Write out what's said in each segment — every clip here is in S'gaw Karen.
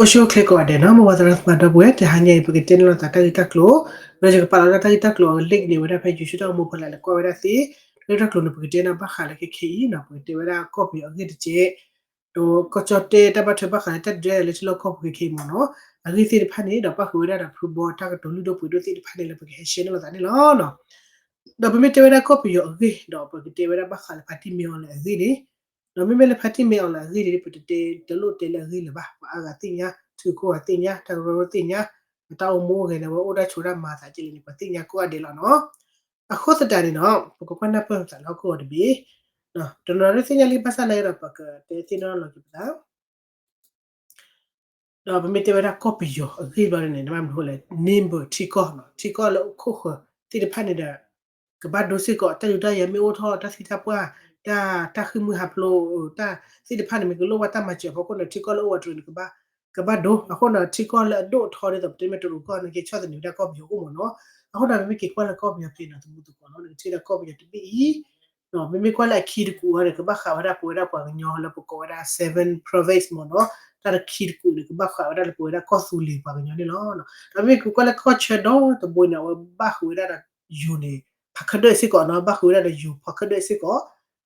အိၣ်ဆူၣ်အိၣ်ချ့ကိးဂၤဒဲးနီၤ, မ်ပှၤသရၣ်သမါဒီပုၢ်ဝဲၢ် တဟါညါအံၤ ပကတဲန့ၢ်လိာ်သးတၢ်ဂ့ၢ်တၢ်ကျိၤ, ဒီးယကပာ်လီၤတၢ်ဂ့ၢ်တၢ်ကျိၤအဂ့ၢ်န့ၣ် ဝဲဒၣ်ဖဲ YouTube တၢ်အိၣ်မူဖီလာ်လဲၤကွၢ်ဝဲဒၣ်သ့, တၢ်ဂ့ၢ်တၢ်ကျိၤန့ၣ် ပကတဲန့ၢ်ဘၣ်ဃးလၢခဲခဲအံၤနီၤ, ပကတဲဝဲဒၣ်ကီၢ်ပယီၤအဂ့ၢ်တက့ၢ်, ဒီးကီၢ်ကၠီၣ်တဲၣ်တၢ်ဘၣ်ထွဲဘၣ်ဃးလၢတၢ်ဒုးတၢ်ယၤလၢထံလီၢ်ကီၢ်ပူၤခဲခဲအံၤမ့ၢ်နီၤ, အဂ့ၢ်သ့ၣ်တဖၣ်န့ၣ် ဒီးပၣ်ဃုာ်ဝဲဒၣ်ဒီးဖုဘီတၢ်ကတိၤလုၢ်ဒိၣ်ပှ့ၤဒိၣ်သ့ၣ်တဖၣ်န့ၣ်လၢပကဟဲ share န့ၢ်လိာ်သးန့ၣ်လီၤ. ဒီးပမ့ၢ်တဲဝဲဒၣ်ကီၢ်ပယီၤအဂ့ၢ် ဒီးပကတဲဝဲဒၣ်ဘၣ်ဃးလၢဖါတံၢ်မ့ၢ်အီၤလၢအဂ့ၢ်န့ၣ်, ဒီးမ့မ့ၢ်လၢဖါတံၢ်မ့ၢ်အီၤလၢအဂ့ၢ်န့ၣ် ပတတဲတလိၣ်တဲလၢအဂ့ၢ်လၢၤဘၣ်, ပှၤအါဂၤသ့ၣ်ညါ, ထံကီၢ်ဂၤသ့ၣ်ညါ, တၢ်ကရၢကရိသ့ၣ်ညါ, ဒီးတၢ်အိၣ်မူအိၣ်ဂဲၤလၢအဝဲအိၣ်တၢ်ဆိးတၢ်မၤသးကဲလဲၣ်န့ၣ် ပှၤသ့ၣ်ညါကိးဂၤဒဲးလီၤနီၤ. အဃိသတးန့ၣ်နီၤ ပကကွၢ်နၢ်ပၢၢ်သးလၢဟီၣ်ခိၣ်ဂီၤတဘ့ၣ်, တနီၤဒုးသ့ၣ်ညါလံဘၣ်ဆၣ်နာ်က့ဒီး ပကတဲသ့ၣ်နီၣ်လီၤက့ၤပသး ဒီးပမ့ၢ်တဲဝဲဒၣ်ကီၢ်ပယီၤအဂ့ၢ်ဘျီန့ၣ် နဘၣ်မနုၤအဃိလဲၣ်, neighbor ထံကီၢ်နီၤ, ထံကီၢ်လၢအခိၣ်ဃၢၤသ့ၣ်တဖၣ်န့ၣ်ဒီး ကဘၣ်ဒိစ့ၢ်ကီး, တၢ်ဒုးတၢ်ယၤမ့ၢ်အိၣ်ထီၣ်, တၢ်သံတၢ်ပှၢ်, တၢ်, တၢ်ဃ့ၢ်မှံဟးဖျိး, တၢ်သ့ၣ်တဖၣ်န့ၣ် မ့ၢ်ကလိၣ်ဘၣ်တၢ်မၤစၢၤအဖီခိၣ်န့ၣ် ထံကီၢ်လၢအအိၣ်ဝးတရံးန့ၣ် ကဘၣ်ဒိ. အဃိန့ၣ် ထံကီၢ်လၢအဒိၣ်အထီဒ်သိး ပတဲမ့ၢ်တရူးကီၢ်န့ၣ် ကဆီၣ်သနံးဝဲဒၣ်ကီၢ်ပယီၤအိၣ်မ့ၢ်နီၤ. အဃိန့ၣ် ပမ့ၢ်က့ၤကွၢ်လၢကီၢ်ပယီၤဖဲနီၤ သမူသကိးနီၤ, နကထံၣ်ဒီးကီၢ်ပယီၤတဘ့ၣ်အံၤ မ့မ့ၢ်ကွၢ်လၢအခံတကူာ်အံၤန့ၣ် ကဘၣ်ဃးဝဲဒၣ်ပဝဲဒၣ်ပှၤကညီလၢပကိးဝဲဒၣ် seven province မ့ၢ်နီၤ, တၢ်တခံတကူာ်န့ၣ် ကဘၣ်ဃးဝဲဒၣ်လၢပဝဲဒၣ်ကီၢ်သူလ့ၤပှၤကညီန့ၣ်လီၤ. ဒီးမ့ၢ်က့ၤကွၢ်လၢကီၢ်ဆၢဒီတဘိန့ၣ် အဝဲဘၣ်ဃုာ်ဝဲဒၣ်ဒီးယိၤန့ၣ် ဖးခၢၣ်ဒၢၣ်စ့ၢ်ကီးနီၤ, ဘၣ်ဃုာ်ဝဲဒၣ်ဒီးယိၤဖးခၢၣ်ဒၢၣ်စ့ၢ်ကီး,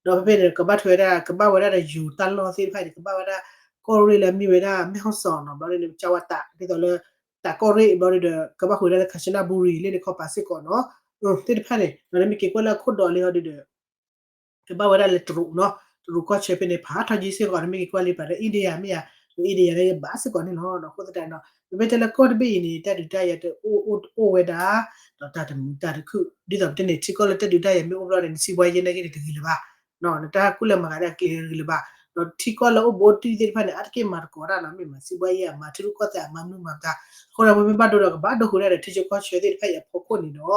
ဒီးဖဲဖဲန့ၣ် ကဘၣ်ထွဲဝဲဒၣ် ကဘၣ်ဝဲဒၣ်ဒီးယိၤတၢ်လီၢ်သ့ၣ်တဖၣ်န့ၣ် ကဘၣ်ဝဲဒၣ် ကီၢ်ရ့ၣ်လၢအမ့ၢ်ဝဲဒၣ်မဲၣ်ဟီၣ်စီၤနီၤ, ဘျီဒ်န့ၣ် ကဝးတး ဒ်သိးလၢ တးကီၢ်ရ့ၣ်ဘျီဒ်ဒီး ကဘၣ်ဃုာ်ဝဲဒၣ်လၢ ခၣ်ဆနၣ်ဘူရံၤ လၢန့ၣ်ခီပၤစ့ၢ်ကီးနီၤ, သ့ၣ်တဖၣ်န့ၣ် ဒီးနမ့ၢ်က့ၤကွၢ်လၢအခိၣ်ဒီးလံဟီဒ်ဒီး ကဘၣ်ဝဲဒၣ်လၢတရူးနီၤ, တရူးကီၢ်ဆၢဖဲန့ၣ် ဖးထီၣ်က့ၤစ့ၢ်ကီး နမ့ၢ်က့ၤကွၢ်လံ ပာ်လၢ India မ့ၢ်ဧါ, ဒီး India န့ၣ် ယဘၣ်စ့ၢ်ကီးန့ၣ်လီၤ. အဃိသတးဒီး ပမ့ၢ်တဲလၢကီၢ်တဘ့ၣ်အံၤန့ၣ် တၢ်ဒုးတၢ်ယၤတအိၣ်ဝဲဒၣ်, ဒီးတၢ်တမုာ်တၢ်တခုၣ် ဒ်သိးပတဲန့ၣ် ထံကီၢ်လၢတၢ်ဒုးတၢ်ယၤမ့ၢ်အိၣ်ဘျီန့ၣ် နစံးဘှါယဲနာ်က့န့ၣ် တဂ့ၤလၢၤဘၣ်, နတၢ်ကူၣ်လဲၤမၤဂၤဒၣ်ကျဲတဂ့ၤလၢၤဘၣ်, ဒီးထံကီၢ်လၢအိၣ်ဘူးအိၣ်တံၢ်သ့ၣ်တဖၣ်န့ၣ် အါတက့ၢ်မၤသကိးတၢ်နီၤ, မ့ၢ်မၤစံးဘှါယဲ အမၤထံရူၢ်ကီၢ်သဲး အမၤမနုၤမၤမတၤ, အဃိဒီး ပမ့ၢ်ဘၣ်ဒိဒီး ကဘၣ်ဒိဃုာ်ဝဲဒၣ်ဒီး ထံဆၢကီၢ်ဆၢသ့ၣ်တဖၣ်အံၤအဖီခိၣ်န့ၣ်ဒီး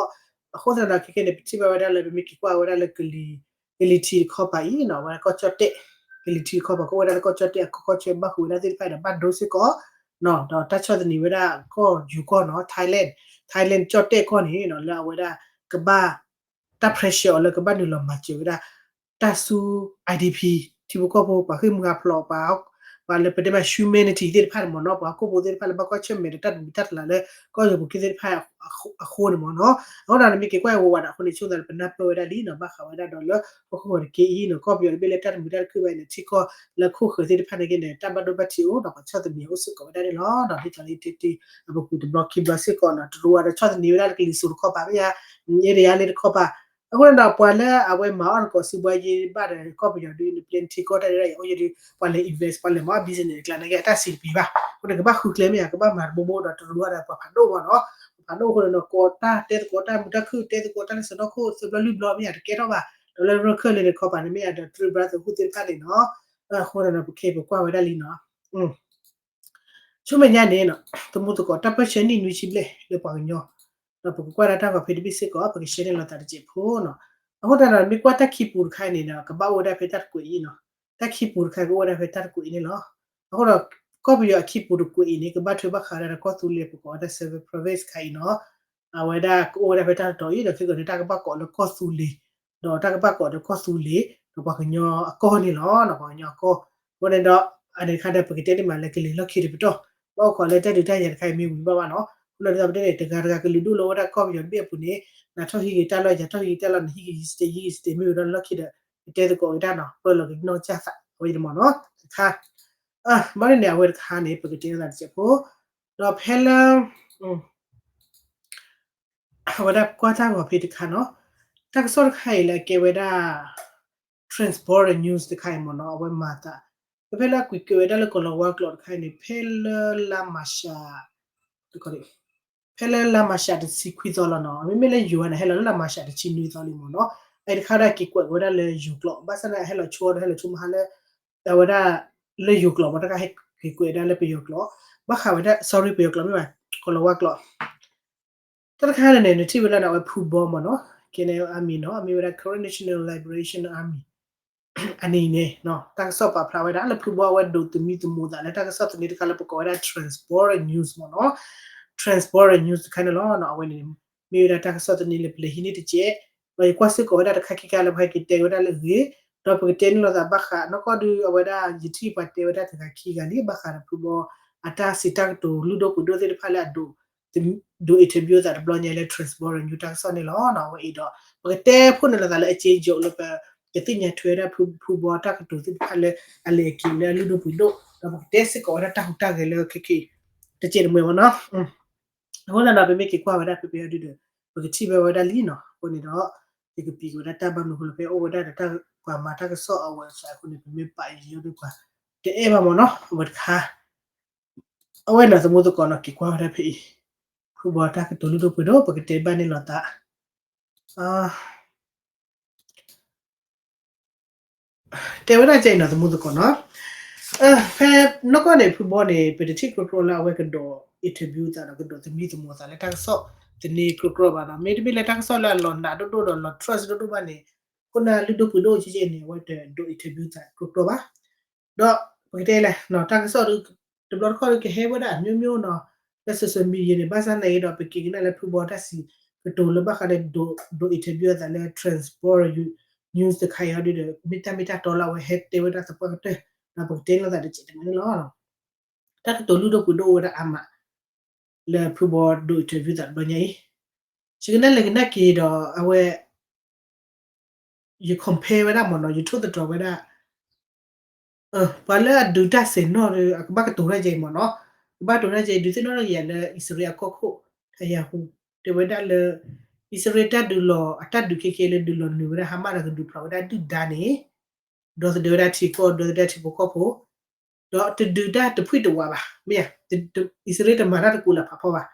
အဃိသတးဒီး ခဲကဲန့ၣ် ပထံၣ်ဘၣ်ဝဲဒၣ်လၢ ပမ့ၢ်က့ၤကွၢ်ဝဲဒၣ်လၢ ကလံၤထံးတခီပၤအံၤနီၤ, အဝဲဒၣ်ကီၢ်ကၠီၣ်တဲၣ်, ကလံၤထံးတခီပၤ ကအိၣ်ဝဲဒၣ်လၢကီၢ်ကၠီၣ်တဲၣ်အကီၢ် ကီၢ်ဆၢဘၣ်ဃုာ်ဝဲဒၣ်သ့ၣ်တဖၣ်ဒီး ဘၣ်ဒိစ့ၢ်ကီး, ဒီးတၢ်ဆီၣ်သနံးဝဲဒၣ်ကီၢ်ယိၤကီၢ်နီၤ, Thailand, Thailand ကၠီၣ်တဲၣ်ကီၢ်န့ၣ်နီၤ လၢအဝဲဒၣ်ကဘၣ် တၢ် pressure အီၤလၢကဘၣ်နုာ်လီၤမၤစၢၤဝဲဒၣ် တၢ်ဆူ IDP ထံဖိကီၢ်ဖိ ပှၤဃ့ၢ်မှံဟးဖျိး ပှၤလၢပတဲမး humanity သ့ၣ်တဖၣ်န့ၣ်မ့ၢ်နီၤ, ပှၤဟီၣ်ခိၣ်ဖိသ့ၣ်တဖၣ်လၢဘၣ်ကွၢ်ဆၢၣ်မဲာ်ဒီးတၢ်တမုာ်တၢ်တလၤလၢ ကီၢ်ယိၤပူၤက့သ့ၣ်တဖၣ်အဃိန့ၣ်မ့ၢ်နီၤ. အဃိဒီးနမ့ၢ်က့ၤကွၢ်ဝဲဝဲဒၣ်အဃိန့ၣ် ဆိကမိၣ်သးလၢပနၢ်ပၢၢ်ဝဲဒၣ်လံနီၤ, ဘၣ်ဃးဝဲဒၣ်ဒီးလၢဟီၣ်ခိၣ်ဂီၤတက့ၢ်အံၤနီၤ, ကီၢ်ပယီၤတဘ့ၣ်လၢတၢ်တမုာ်တၢ်တခုၣ်ဘၣ်န့ၣ် ထံကီၢ်လၢခိၣ်ဃၢၤသ့ၣ်တဖၣ်န့ၣ်က့န့ၣ် တၢ်ဘၣ်ဒိဘၣ်ထံးအိၣ်ဒီးပှၤဆီၣ်သနံးအိၣ်စ့ၢ်ကီးဝဲဒၣ်န့ၣ်လီၤ. ဒီးဒ်သိးလၢတ့တ့ အပူၤကွံာ်တဘျီခံဘျီစ့ၢ်ကီးနီၤ, တရူးဝဲဒီးဆီၣ်သနံးဝဲဒၣ်လၢကလံၤစိးတခီပၤမ့ၢ်ဧါ, အ့ဒယါလၢတခီပၤ, အဃိန့ၣ်ဒီး ပှၤလၢအဝဲမၤအီၣ်တကိးစံးဘှါယဲဘၣ်ဒီး ကီၢ်ပယီၤဒုး နပျဲထံကီၢ်တၢ်ဒုးတၢ်ယၤအိၣ်ယဲဒုး ပှၤလဲၤ invest ပှၤလဲၤမၤအီၣ် business အကျါန့ၣ်က့ အတၢ်စံးတပံၤဘၣ်. အဃိန့ၣ် ကဘၣ်ဃုကျဲမ့ၢ်ဧါ, ကဘၣ်မၤတဘိဘိဒီး တရူးဝဲဒီးပှၤဖးဒိၣ်မ့ၢ်နီၤ, ပှၤဖးဒိၣ်အဃိန့ၣ်ဒီး ကိးတၢ်တဲသကိးတၢ်မုာ်တၢ်ခုၣ် တဲသကိးတၢ်လၢစီၤဒီခိၣ် သၢဘျီလွံၢ်ဘျီမ့ၢ်ဧါ တကဲထီၣ်ဘၣ်. ဒီးလၢရၢၢ်ခၢၣ်လၢန့ၣ်ခီပၤန့ၣ်မ့ၢ်ဧါ ဒီးတရူးဘျါသုးဟူးသ့ၣ်တဖၣ်န့ၣ်နီၤ, အဃိန့ၣ်ဒီး ပခဲအံၤပကွၢ်ဝဲဒၣ်လံနီၤ ဆူမဲာ်ညါန့ၣ် သမူသကိး တၢ်ပၢၢ်ဆၢနံၣ်နွံဆံဘျဲၣ်လၢပှၤကညီ, ဒီးပကကွၢ်ဒၣ်တၢ်ဂီၤဖံးတဘ့ၣ်စ့ၢ်ကီး ပကရှဲန့ၢ်လိာ်သးတစဲးဖိနီၤ. အဃိသတးဒီး မ့ၢ်ကွၢ်တၢ်ခံပူၤတခါအံၤန့ၣ်ဒီး ကဘၣ်အိၣ်ဝဲဒၣ်ဖဲတၢ်တကွဲးအံၤနီၤ, တၢ်ခံပူၤတခါကအိၣ်ဝဲဒၣ်ဖဲတၢ်တကွဲးအံၤန့ၣ်လီၤ. အဃိဒီး ကီၢ်ပယီၤအခံပူၤတကွဲးအံၤန့ၣ် ကဘၣ်ထွဲဘၣ်ဃးဝဲဒၣ်ဒီးကီၢ်သူလ့ၤ ပကိးဝဲဒၣ် seven province တခါအံၤနီၤ. အဝဲဒၣ်ကအိၣ်ဝဲဒၣ်ဖဲတၢ်တတီၤအံၤ ဒီးခဲကနံၣ်န့ၣ် တၢ်ကဘၣ်ကိးလၢကီၢ်သူလ့ၤ, ဒီးတၢ်ကဘၣ်ကိးဒီးကီၢ်သူလ့ၤ ဒီးပှၤကညီအကီၢ်န့ၣ်လီၤ, ပှၤကညီအကီၢ်. အဃိန့ၣ်ဒီး အန့ၣ်တခါဒီး ပကတဲန့ၢ်မးလၢကလံၤလီၢ်ခံတပတီၢ်, ဘၣ်အိၣ်ခိးလၢတၢ်ဒုးတၢ်ယၤတခါအံၤမ့ၢ်ဝံၤဘၣ်ဘၣ်နီၤ. အဃိန့ၣ်ဒီးပတဲန့ၣ် တဂၤတဂၤကလုာ်ဒိၣ်လၢအအိၣ်ဝဲဒၣ်ကီၢ်ပယီၤတဘ့ၣ်အပူၤန့ၣ် နထီၣ်ဟံးက့ၤတၢ်လီၢ် ယၤထီၣ်ဟံးက့ၤတၢ်လီၢ် နဟံးက့ၤယစတဲ ယဟံးက့ၤစတဲ မ့ၢ်ဝံၤဒီးလီၢ်ခံဒီး ပတဲသကိးက့ၤတၢ်နီၤ, ပၢလီၤက့ၤနီၢ်ကစၢ်သး အဝဲန့ၣ်မ့ၢ်နီၤ တခါ ဘၣ်န့ၣ်န့ၣ် အဝဲတခါန့ၣ် ပကတဲလိာ်သးတစဲးဖိ, ဒီးဖဲလၢ အဝဲဒၣ်ကွၢ်တၢ်ဂီၤဖံးတခါနီၤ, တၢ်ကစီၣ်တခါအံၤလၢအကဲဝဲဒၣ် Transborder News တခါအံၤမ့ၢ်နီၤ, အဝဲမၤသး ဖဲဖဲလၢအကွံာ်ကဲဝဲဒၣ်လၢကီၤလၤဝါကျိာ်တခါအံၤန့ၣ် ဖဲလၢလါမၤရှး ဖဲလၢလါမၤရှးတဆံခွံသီလီၤနီၤ, မ့မ့ၢ်လၢယိၤန့ၣ် ဟဲလီၤလၢလါမၤရှးတဆံနွံသီလံမ့ၢ်နီၤ, အအံၤတခါဝဲဒၣ်က့ၤကွဲးက့ၤဝဲဒၣ်လၢယိၤကျိာ် ဘၣ်ဆၣ်န့ၣ် ဟဲလီၤဆိဒီးဟဲလီၤဆိမဟါလၢ အဝဲဒၣ် လၢယိၤကျိာ်မ့ၢ်တခါ ဟဲက့ၤကွဲးဒၣ်လၢပယီၤကျိာ်, ဘၣ်ဃးဝဲဒၣ် sorry ပယီၤကျိာ်မ့ၢ်ဘၣ် ကီၤလၤဝါကျိာ် တၢ်တခါန့ၣ်န့ၣ် နထံၣ်ဝဲလၢန့ၣ် အဝဲဖုဘီမ့ၢ်နီၤ, ကဲန့ၣ် army နီၤ, အမ့ၢ်ဝဲဒၣ် Karen National Liberation Army အနံၤန့ၣ် တၢ်ကစီၣ်ပာ်ဖျါဝဲဒၣ်လၢဖုဘီအဝဲဒိးသမံသမိးသးလၢတၢ်ကစီၣ်သန့တခါလၢပကိးဝဲဒၣ် Transborder News မ့ၢ်နီၤ, Transborder News တခါန့ၣ်လီၤ. အဝဲန့ၣ် မ့ၢ်ဝဲဒၣ်တၢ်ကစီၣ်သန့လၢပလဲၤဟံးန့ၢ်တကဲး, ဒီးယကွၢ်စ့ၢ်ကီးဝဲဒၣ်တခါခံခါလၢပဟဲက့ၤတဲဝဲဒၣ်လၢအဂ့ၤ, ဒီးပကတဲန့ၢ်လိာ်သးဘၣ်ဃး နီၢ်ကီၢ်ဒုးအဝဲဒၣ်ယထံၣ်ပှၤတဲဝဲဒၣ်တဂၤခံဂၤလံ ဘၣ်ဃးဒီးဖုဘီ အတၢ်စံးတၢ်ကတိၤလုၢ်ဒိၣ်ပှ့ၤဒိၣ်သ့ၣ်တဖၣ်လၢအဒိး ဒိး interview သးတဘျီညါလၢ Trans Border News တၢ်ကစီၣ်န့ၣ်လီၤ. အဝဲအံၤဒီး ပကတဲဖှိၣ်န့ၢ်လိာ်သးလၢအက့ယိာ်လၢပ ကသ့ၣ်ညါထွဲဝဲဒၣ်ဖုဘီတၢ်ကတိၤသ့ၣ်တဖၣ်လၢအလဲၤအက့ၤလၢအလုၢ်ဒိၣ်ပှ့ၤဒိၣ် ဒီးပကတဲစ့ၢ်ကီးဝဲဒၣ်တၢ်ဟူးတၢ်ဂဲၤလၢခဲက့ၤ တကဲးတမှဲၤမ့ၢ်နီၤ. အဃိသတးဒီး ပမ့ၢ်က့ၤကွၢ်ဝဲဒၣ်ဖဲဖဲအံၤဒုဒီး ပကထံၣ်ဘၣ်ဝဲဒၣ်လံနီၤ. အဃိန့ၣ်ဒီး ယကပံၤက့ၤဝဲဒၣ်တၢ်ဘၣ်မနုၤအဃိလၢဖဲအိၣ်ဝဲဒၣ်ဒီးတၢ်ပှၤမၤတၢ်ကစီၣ်အဝဲစးအဃိန့ၣ် ပမ့ၢ်ပာ်ယိယိဒုပှၤ တအဲၣ်ဘၣ်မ့ၢ်နီၤ အဝဲတခါ အဝဲနီၤ သမူသကိးနီၤ က့ၤကွၢ်ဝဲဒၣ်ဖဲအံၤ ဖုဘီတၢ်ကတိၤလုၢ်ဒိၣ်ပှ့ၤဒိၣ် ပကတဲဘၣ်န့ၣ်လီၤသး တဲဝဲဒၣ်ကဲအံၤနီၤ သမူသကိးနီၤ. ဖဲနီၢ်ကီၢ်န့ၣ် ဖုဘီန့ၣ် ပတထံၣ်ကြီကြီလၢအဝဲကဒိး interview သးဒီးကဒိးသမံသမိးသးလၢတၢ်ကစီၣ် သန့ကြီကြီဘၣ်နီၤ. မ့တမ့ၢ်လၢတၢ်ကစီၣ်လၢအလီၤနာ်ဒိၣ်ဒိၣ်ဒီးလီၤ trust ဒိၣ်ဒိၣ်ဘၣ်န့ၣ် ခိၣ်နၢ်လုၢ်ဒိၣ်ပှ့ၤဒိၣ်ကဲကဲန့ၣ် အဝဲတဒိး interview သးကြီကြီဘၣ်. ဒီးပကတဲလဲၣ် တၢ်ကစီၣ်ဒု တဘျီတခီၣ်ဒုကဟဲဝဲဒၣ်အမျိုးမျိုးနီၤ လၢ social media န့ၣ် ဘၣ်ဆၣ်နာ်အံၤဒီး ပက့ၤကနၣ်လၢဖုဘီတၢ်စံးကတိၤလၢဘၣ်ဃးလၢ ဒိး ဒိး interview အသးလၢ Trans Border News တခါအံၤဟီဒုဒီး မ့ၢ်တၢ်မ့ၢ်တၢ်တီလၢအဝဲဟဲတဲဝဲဒၣ်သပှၢ်ကတၢၢ် ဒီးပကတဲလိာ်သးတကဲးတမှဲၤန့ၣ်လီၤ. တၢ်ကတိၤလုၢ်ဒိၣ်ပှ့ၤဒိၣ်အိၣ်ဝဲဒၣ်အါမး လၢဖုဘီဒိး interview သးတဘျီညါအံၤ ယကနၣ်လဲၤကနၣ်က့ၤဒီးအဝဲ ယ compare ဝဲဒၣ်မ့ၢ်နီၤ ယထိၣ်သတြီၤဝဲဒၣ် ပှၤလၢအဒုးတၢ်စဲၤနီၣ်ဒီး အကဘၣ်ကတိၤတၢ်ကဲအံၤမ့ၢ်နီၤ ကဘၣ်တိၤတၢ်ကဲအံၤ ဒုးသ့ၣ်နီၣ်ထီၣ်က့ၤယၤလၢ အံၣ်စရ့လးအကီၢ်ခိၣ် ထယၤဟူ တဲဝဲဒၣ်လၢ အံၣ်စရ့လးတၢ်ဒုးလီၤ အတၢ်ဒုးခဲကဲလၢဒုးလီၤနုာ်ဝဲဒၣ် ဟါမၢ်ဒီးကဒုးဖျိးဝဲဒၣ်ဒုၣ်ဒါန့ၣ် ဒီသဒၢဝဲဒၣ်ထံကီၢ် ဒီသဒၢထံဖိကီၢ်ဖိ ဒီးတဒုးတၢ်တဖှံတဝးဘၣ် မ့ၢ်ဧါ အံၣ်စရ့လးတမၤတၢ်တကူးလၢဖးဖီဘၣ်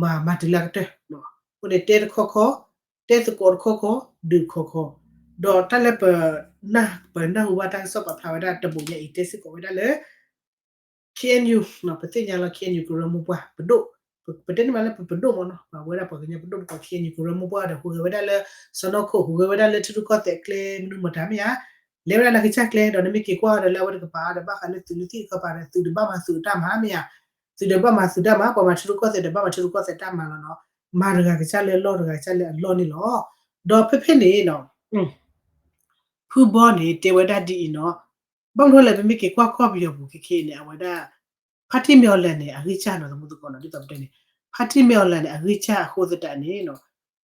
မၤမၤတုၤလၢကတၢၢ် အဃိန့ၣ် တဲတခီခီ တဲသကိးတခီခီ ဒုးတခီခီ ဒီးတၢ်လၢပ ပနၢ်ဟူဘၣ်တၢ်ကစီၣ်ပာ်ဖျါဝဲဒၣ်တဘိညါအံၤ တဲစ့ၢ်ကီးဝဲဒၣ်လၢ KNU ပသ့ၣ်ညါလီၤ KNU ကရၢမိၢ်ပှၢ် ပဒိၣ် ပတဲန့ၣ်မးလၢပပဒိၣ်မ့ၢ်နီၤ ပဝဲဒၣ်ပှၤကညီပဒိၣ်ပကိး KNU ကရၢမိၢ်ပှၢ်ဒီး ဟူးဂဲၤဝဲဒၣ်လၢ စီၤနီၢ်ခိၣ် ဟူးဂဲၤဝဲဒၣ်လၢထံရူၢ်ကီၢ်သဲးကျဲ မနုၤမတၤမ့ၢ်ဧါ လဲၤဝဲဒၣ်လၢကစၢ်ကျဲ ဒီးနမ့ၢ်က့ၤကွၢ်ဒီးလၢအဝဲတကပၤဒီး ဘၣ်ဃးလၢသုးလၢသံၣ်တခီပၤဒီး သုးဒီးဘၣ်မၤသုးတၢ်မၤမ့ၢ်ဧါ သုးဒီးဘၣ်မၤသုးတၢ်မၤ ပှၤမၤထံရူၢ်ကီၢ်သဲးဒီးဘၣ်မၤထံရူၢ်ကီၢ်သဲးတၢ်မၤလီၤနီၤ မၤတဂၤကစၢ်လၢအလီၢ်တဂၤကစၢ်လၢအလီၢ်န့ၣ်လီၤ. ဒီးဖဲဖဲန့ၣ်နီၤ ဖုဘီန့ၣ် တဲဝဲဒၣ်ဒ်အံၤနီၤ, ဘၣ်မနုၤလဲၣ် ပမ့ၢ်က့ၤကွၢ်ကီၢ်ပယီၤပူၤခဲခဲအံၤန့ၣ် အဝဲဒၣ် ဖါတံၢ်မ့ၢ်အီၤလဲၣ်န့ၣ် အဂံၢ်စၢ်နီၤ သမူသကိးနီၤ ဒ်သိးပတဲန့ၣ် ဖါတံၢ်မ့ၢ်အီၤလဲၣ်န့ၣ် အဂံၢ်စၢ်အဃိသတးန့ၣ်နီၤ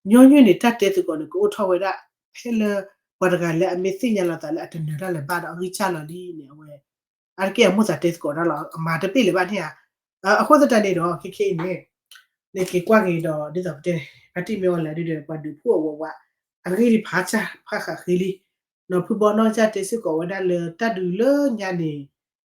ညီနုၢ်န့ၣ် တၢ်တဲသကိးန့ၣ် ကအိၣ်ထီၣ်ဝဲဒၣ် ဖဲလၢ ပှၤတဂၤလၢအမ့ၢ်သ့ၣ်ညါလီၤသးလၢအတနၢၤတၢ်လၢၤဘၣ်ဒီး အဂံၢ်စၢ်လီၤလံန့ၣ် အဝဲ အါတက့ၢ်အမိၣ်သးတဲသကိးတၢ်လီၤ အမၤတပ့ၢ်လၢၤဘၣ်န့ၣ်ဧါ. အဃိသတးန့ၣ်ဒီး ခဲခဲအံၤန့ၣ် နက့ၤကွၢ်က့ၤဒီး ဒ်သိးပတဲန့ၣ် ဖါတံၢ်မ့ၢ်အီၤလဲၣ်ဒုဒီး ပှၤဒုးဖှိၣ်အဝဲဝး အဂ့ၢ်ဒ်ဖးစၢ်ဖးဃးဃ့လံ. ဒီးဖုဘီနီၢ်ကစၢ်တဲစ့ၢ်ကီးဝဲဒၣ်လၢတၢ်ဒုးလၢညါန့ၣ်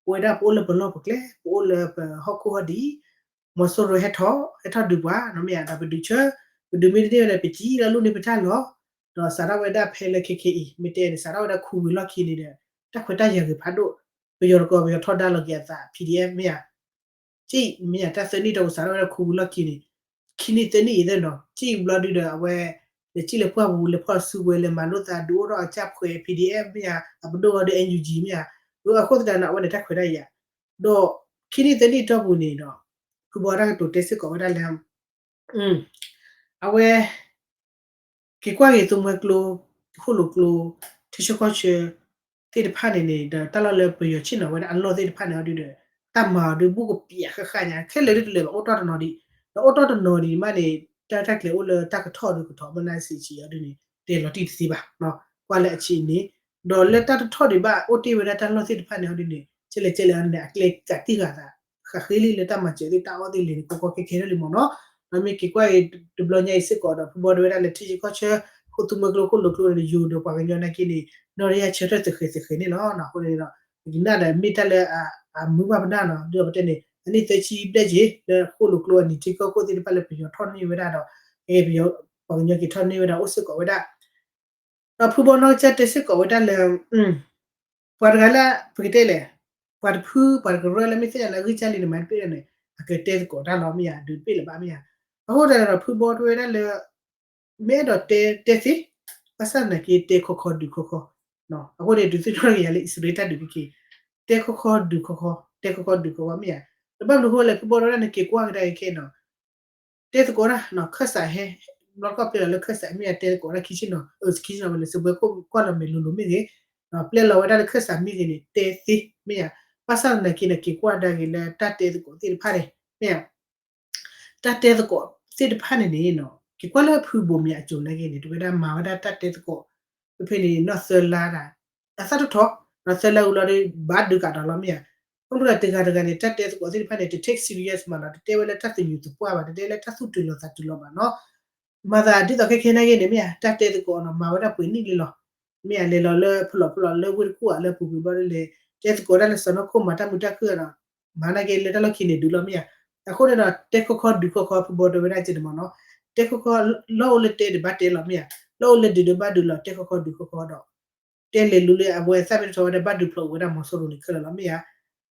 ပဝဲဒၣ်ပအိၣ်လၢပလီၢ်ပကျဲ ပအိၣ်လၢပဟီၣ်ခိၣ်ဟီၣ်ဒံး မီၤစိရိၤဟဲထီၣ် ဟဲထီၣ်ဒုးပှၤ နီၢ်မ့ၢ်ဧါ ဒီးပဒုးဆၢ ပဒုးမ့ၢ်တန့ၢ်ဝဲဒီး ပစံၣ်လၢလူၢ်န့ၢ်ပတၢ်လီၢ် ဒီးစးထီၣ်ဝဲဒၣ်ဖဲလၢခဲခဲအံၤ မ့ၢ်တဲန့ၣ် စးထီၣ်ဝဲဒၣ်ခူဝံၤလီၢ်ခံန့ၣ်ဒီး တၢ်ခွဲးတၢ်ယာ်ဂ့ၤဖးဒိၣ် ပယီၤတကီၢ် ပယီၤထီဒါလီၤက့ၤအသး PDF မ့ၢ်ဧါ ကံၣ်မ့ၢ်ဧါ တၢ်သၢနံၣ်တီၢ်ပူၤ စးထီၣ်ဝဲဒၣ်ခူဝံၤလီၢ်ခံန့ၣ် ခံနံၣ်သၢနံၣ်အံၤသ့ၣ်နီၤ ကံၣ်ဘျီဒုဒီး အဝဲ လဲၤကံၣ်လၢပှၢ်ပူၤ လဲၤဖီၣ်စုကဝဲၤ လဲၤမၤလိာ်သး ဒုးအိၣ်ထီၣ်အကၢ်ဖှဲး PDF မ့ၢ်ဧါ အပဒိၣ်ဂီၤဒု NUG မ့ၢ်ဧါ အဃိသတးန့ၣ် အဝဲန့ၣ်တၢ်ခွဲးတၢ်ယာ် ဒီး ခံနံၣ်သၢနံၣ်တီၢ်ပူၤန့ၣ်ဒီး ဖုဘီတၢ်ကတိၤတဲစ့ၢ်ကီးဝဲဒၣ်လၢ အဝဲ က့ၤကွၢ်က့ၤသိမွဲကျိ ဃိၣ်လိာ်ကျိ ထံဆၢကီၢ်ဆၢ သ့ၣ်တဖၣ်န့ၣ်န့ၣ် ဒီးတၢ်လီၢ်လၢပယီၤဆ့ၣ်နီၤဝဲဒၣ်အလီၢ်သ့ၣ်တဖၣ်န့ၣ်အီၤဒုဒီး တၢ်မၤအီၤဒု ဘူးကပျးဃၣ်ဃၣ်ညါ ခဲလၢာ်ဒုတလၢာ်ဘၣ် အိၣ်တီၢ်တနီၤဒံး ဒီးအိၣ်တီၢ်တနီၤဒံးမးန့ၣ် တၢ်တၢ်ကျဲၤအိၣ်လၢတၢ်ကထီၣ်ဒုကထီၣ် မ့ၢ်နၢ်စံးဆံးအီၤဒုန့ၣ် တဲလီၤတံၢ်တသ့ဘၣ် ကွၢ်လၢအဆံးန့ၣ် ဒီးလၢတၢ်တထီၣ်ဒံးဘၣ် အိၣ်တ့ၢ်ဝဲဒၣ်တၢ်လီၢ်သ့ၣ်တဖၣ်န့ၣ်အီၤဒုန့ၣ် ကဲလဲၣ်ကဲလဲၣ်အီၤန့ၣ် အကျဲကးတံၢ်ဃာ်သး ဃးဃ့လံလၢတၢ်မၤစၢၤသ့ၣ်တၢ်အီၣ်သ့ၣ်လဲၣ်န့ၣ် ကီကီခဲခဲထီၣ်လံမ့ၢ်နီၤ ဒီးမ့ၢ်က့ၤကွၢ်အံၤ တဘျီညါအံၤစ့ၢ်ကီးဒီး ဖုဘီတဲဝဲဒၣ်လၢထံဆၢကီၢ်ဆၢ ဃိၣ်သူမှဲကျိ ဃိၣ်လိာ်ကျိန့ၣ် ယိၤဒီးပှၤကညီနာ်က့န့ၣ် နီၢ်တယၢ်ဆၢထၢၣ်သဃဲၤသဃဲၤန့ၣ်လီၤ. အဃိန့ၣ်ဒီး ပကနၣ်ဒီးမ့ၢ်တၢ်လၢ အမုာ်ဘၣ်ပနၢ်နီၤ ဒ်သိးပတဲန့ၣ် အနံၣ်သၢဆံဘျဲၣ်က့ၤ လၢဃိၣ်လိာ်ကျိအနံၤ ထံကီၢ်ခိၣ်သ့ၣ်တဖၣ်လၢပယီၤထီၣ်န့ၢ်ဝဲဒၣ်ဒီး ပယီၤပှၤကညီက့ၤထီၣ်န့ၢ်ဝဲဒၣ်အိၣ်စ့ၢ်ကီးဝဲဒၣ် ဒီးဖုဘီနီၢ်ကစၢ်တဲစ့ၢ်ကီးဝဲဒၣ်လၢ ပှၤတဂၤလၢ ပကတဲလဲၣ် ပှၤတဖု ပှၤတကရၢလၢမ့ၢ်သ့ၣ်ညါလၢအဂံၢ်စၢ်လံန့ၣ် မၤတပ့ၢ်လၢန့ၣ် အကတဲသကိးတၢ်လီၤမ့ၢ်ဧါ ဒုးတပ့ၢ်လၢၤဘၣ်မ့ၢ်ဧါ. အဃိသတးဒီး ဖုဘီတဲဝဲဒၣ်လၢ မ့ၢ်အဲၣ်ဒိးတဲတဲသ့ ဘၣ်ဆၣ်သနာ်က့ တဲခီခီဒုးခီခီ အဃိန့ၣ် ဒုးသ့ၣ်နီၣ်က့ၤယၤလၢအံၣ်စရ့လးတၢ်ဒုးက့ၤက့ၤ တဲခီခီဒုးခီခီ တဲခီခီဒုးခီခီမ့ၢ်ဧါ. ဒီးဘၣ်မနုၤအဃိလဲၣ် ဖုဘီတဲဝဲဒၣ်န့ၣ် က့ၤကွၢ်ကဒါက့ၤခဲအံၤနီၤ တဲသကိးတၢ် ခၢၣ်စးဟဲ ဘျီတခီၣ်ပျဲလီၤလၢခၢၣ်စးမ့ၢ်ဧါ တဲသကိးတၢ်ခံဆ့ၣ်နီၤ အၢ ခံဆ့ၣ်နီၤဝဲလၢစပွဲခိၣ်ကွၢ်လီၤမဲာ်လိၤလိၤမ့ၢ်ဂ့ၤ ပျဲလီၤဝဲဒၣ်လၢခၢၣ်စးမ့ၢ်ဂ့ၤန့ၣ် တဲသ့မ့ၢ်ဧါ. ဘၣ်ဆၣ်သနာ်က့န့ၣ် က့ၤကွၢ်ကဒါက့ၤလၢတၢ်တဲသကိးသ့ၣ်တဖၣ်န့ၣ် မ့ၢ် တၢ်တဲသကိးသ့ၣ်တဖၣ်န့ၣ်န့ၣ်နီၤ က့ၤကွၢ်လၢဖုဘိးမၠးအစိၤနာ်က့န့ၣ် တဝဲဒၣ်မၤဝဲဒၣ်တၢ်တဲသကိး ဖဲဖဲန့ၣ် နီၢ်သၢလါဒၣ် အသၣ်ထီၣ်ထီၣ် နီၢ်သၢလါဝံၤလီၤဒီး ဘၣ်ဒုးကးဒီးလီၤမ့ၢ်ဧါ. ခီဖျိလၢတဂၤတဂၤန့ၣ် တၢ်တဲသကိးသ့ၣ်တဖၣ်န့ၣ် တ take serious မးနီၤ တတဲဝဲလၢတၢ်သညူးသပှၢ်ဘၣ် တတဲလၢတၢ်သူၣ်တုၤလီၤသးတုၤလီၤဘၣ်နီၤ မၤသးဒ်သိးခဲခဲနာ်က့န့ၣ် မ့ၢ်ဧါ တၢ်တဲသကိးနီၤ မၤဝဲဒၣ်ပှဲၤနံၣ်လံလီၤ. မ့ၢ်ဧါ လဲၤလီၤလၢဖလီၣ်ဖလီၣ်လၢဝ့ၢ်တကူၣ်ဧါ လၢပူၤကွံာ်ဘျီဒ်လဲၣ် တဲသကိးဒၣ်လၢစီၢ်နီၤခိၣ်မၤတၢ်မုာ်တၢ်ခုၣ်နီၤ မၤနာ်က့လၢတၢ်လီၢ်ခံန့ၣ်ဒုးလီၤမ့ၢ်ဧါ. အဃိန့ၣ်ဒီး တဲခီခီဒုးခီခီ ဖုဘီတဲဝဲဒၣ်က့န့ၣ်မ့ၢ်နီၤ တဲခီခီ လီၢ်အိၣ်လၢတဲဒီးဘၣ်တဲလီၤမ့ၢ်ဧါ လီၢ်အိၣ်လၢဒုးဒီးဘၣ်ဒုးလီၤ တဲခီခီဒုးခီခီဒီး တဲလဲၤလူလၢအဝဲသၣ်မ့ၢ်တထီၣ်ဝဲဒၣ်ဘၣ်ဒုးဖျိးဝဲဒၣ်မီၤစိရိၤန့ၣ်ခဲလၢာ်လီၤမ့ၢ်ဧါ.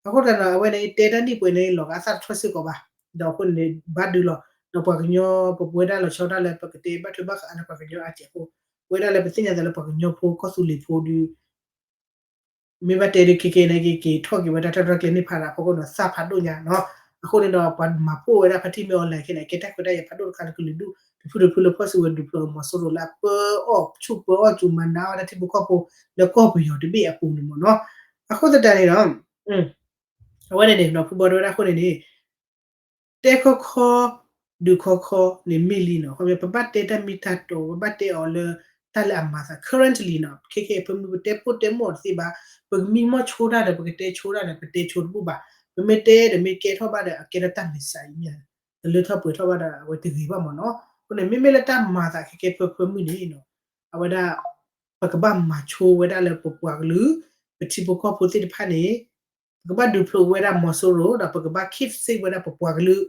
အဃိသတးဒီး အဝဲန့ၣ်တဲတၢ်နံၣ်ပှဲၤန့ၣ်လီၤဂာ်အသၣ်တထီၣ်စ့ၢ်ကီးဘၣ်. ဒီးအဃိန့ၣ်န့ၣ် ဘၣ်ဒုးလီၤ ဒီးပှၤကညီ ပပဝဲဒၣ်လီၤဆီဒၣ်လၢပကတဲဘၣ်ထွဲဘၣ်ဃးလၢပှၤကညီအါကဲးဖိ ပဝဲဒၣ်လၢပသ့ၣ်ညါသးလၢပှၤကညီဖိကီၢ်သူလ့ၤဖိဒုး မ့ၢ်ဘၣ်တဲဒုးခဲကဲန့ၣ်က့ က့ၤထီၣ်က့ၤဝဲဒၣ်တၢ်ရဲၣ်တၢ်ကျဲၤန့ၣ်ဖးဒၣ်အဖီခိၣ်န့ၣ် သၣ်ဖးဒိၣ်ညါနီၤ. အဃိန့ၣ်ဒီး ပှၤမၤဖှိၣ်ဝဲဒၣ်ဖါတံၢ်မ့ၢ် online ခဲန့ၣ် ကဲတၢ်ခွဲးတၢ်ယာ်ဖးဒိၣ်တခါလၢကလုာ်ဒူၣ် တဖုတဖုလၢဖီၣ်စုဝဲၤဒုးဖျိးမီၤစိရိၤလၢအပၢအီၣ် ဆူၣ်ပၢအီၣ်စူၤမၤနးအီၣ်ဝဲဒၣ်ထံဖိကီၢ်ဖိ လၢကီၢ်ပယီၤတဘ့ၣ်အပူၤန့ၣ်မ့ၢ်နီၤ. အဃိသတးန့ၣ်ဒီး အဝဲန့ၣ်န့ၣ် ဖုဘီတဲဝဲဒၣ်အဃိန့ၣ်န့ၣ် တဲခီခီ ဒုးခီခီန့ၣ်မ့ၢ်လံနီၤ. ခီဖျိပဘၣ်တဲတၢ်မ့ၢ်တၢ်တီ ပဘၣ်တဲအီၤလၢ တၢ်လၢအမၤသး currently နီၤ ခဲခဲအံၤ ဖဲမုၢ်ပတဲပိၢ်တဲမိၢ်တသ့ဘၣ် ပကမံမီၢ်ဆိတၢ်ဒီး ပကတဲဆိတၢ်ဒီး ပတဲဆိတဘူၣ်ဘၣ်. ပမ့ၢ်တဲဒီးမ့ၢ်ကဲထီၣ်ဘၣ်ဒီး အကဲထီၣ်တၢ်မဲာ်ဆှးအံၤမ့ၢ် တလၢထီၣ်ပှဲၤထီၣ်ဘၣ်ဒီး အဝဲတဂ့ၤဘၣ်မ့ၢ်နီၤ. အဃိန့ၣ် မ့မ့ၢ်လၢတၢ်မၤသးခဲခဲဖဲဖဲမုၢ်န့ၣ်နီၤ အဝဲဒၣ် ပကဘၣ်မၤဆိဝဲဒၣ်လၢပပှၤကလုာ် ပထံဖိကီၢ်ဖိသ့ၣ်တဖၣ်န့ၣ် ပကဘၣ်ဒုးဖျိးဝဲဒၣ်မီၤစိရိၤ ဒီးပကဘၣ် keep safe ဝဲဒၣ်ပပှၤကလုာ်,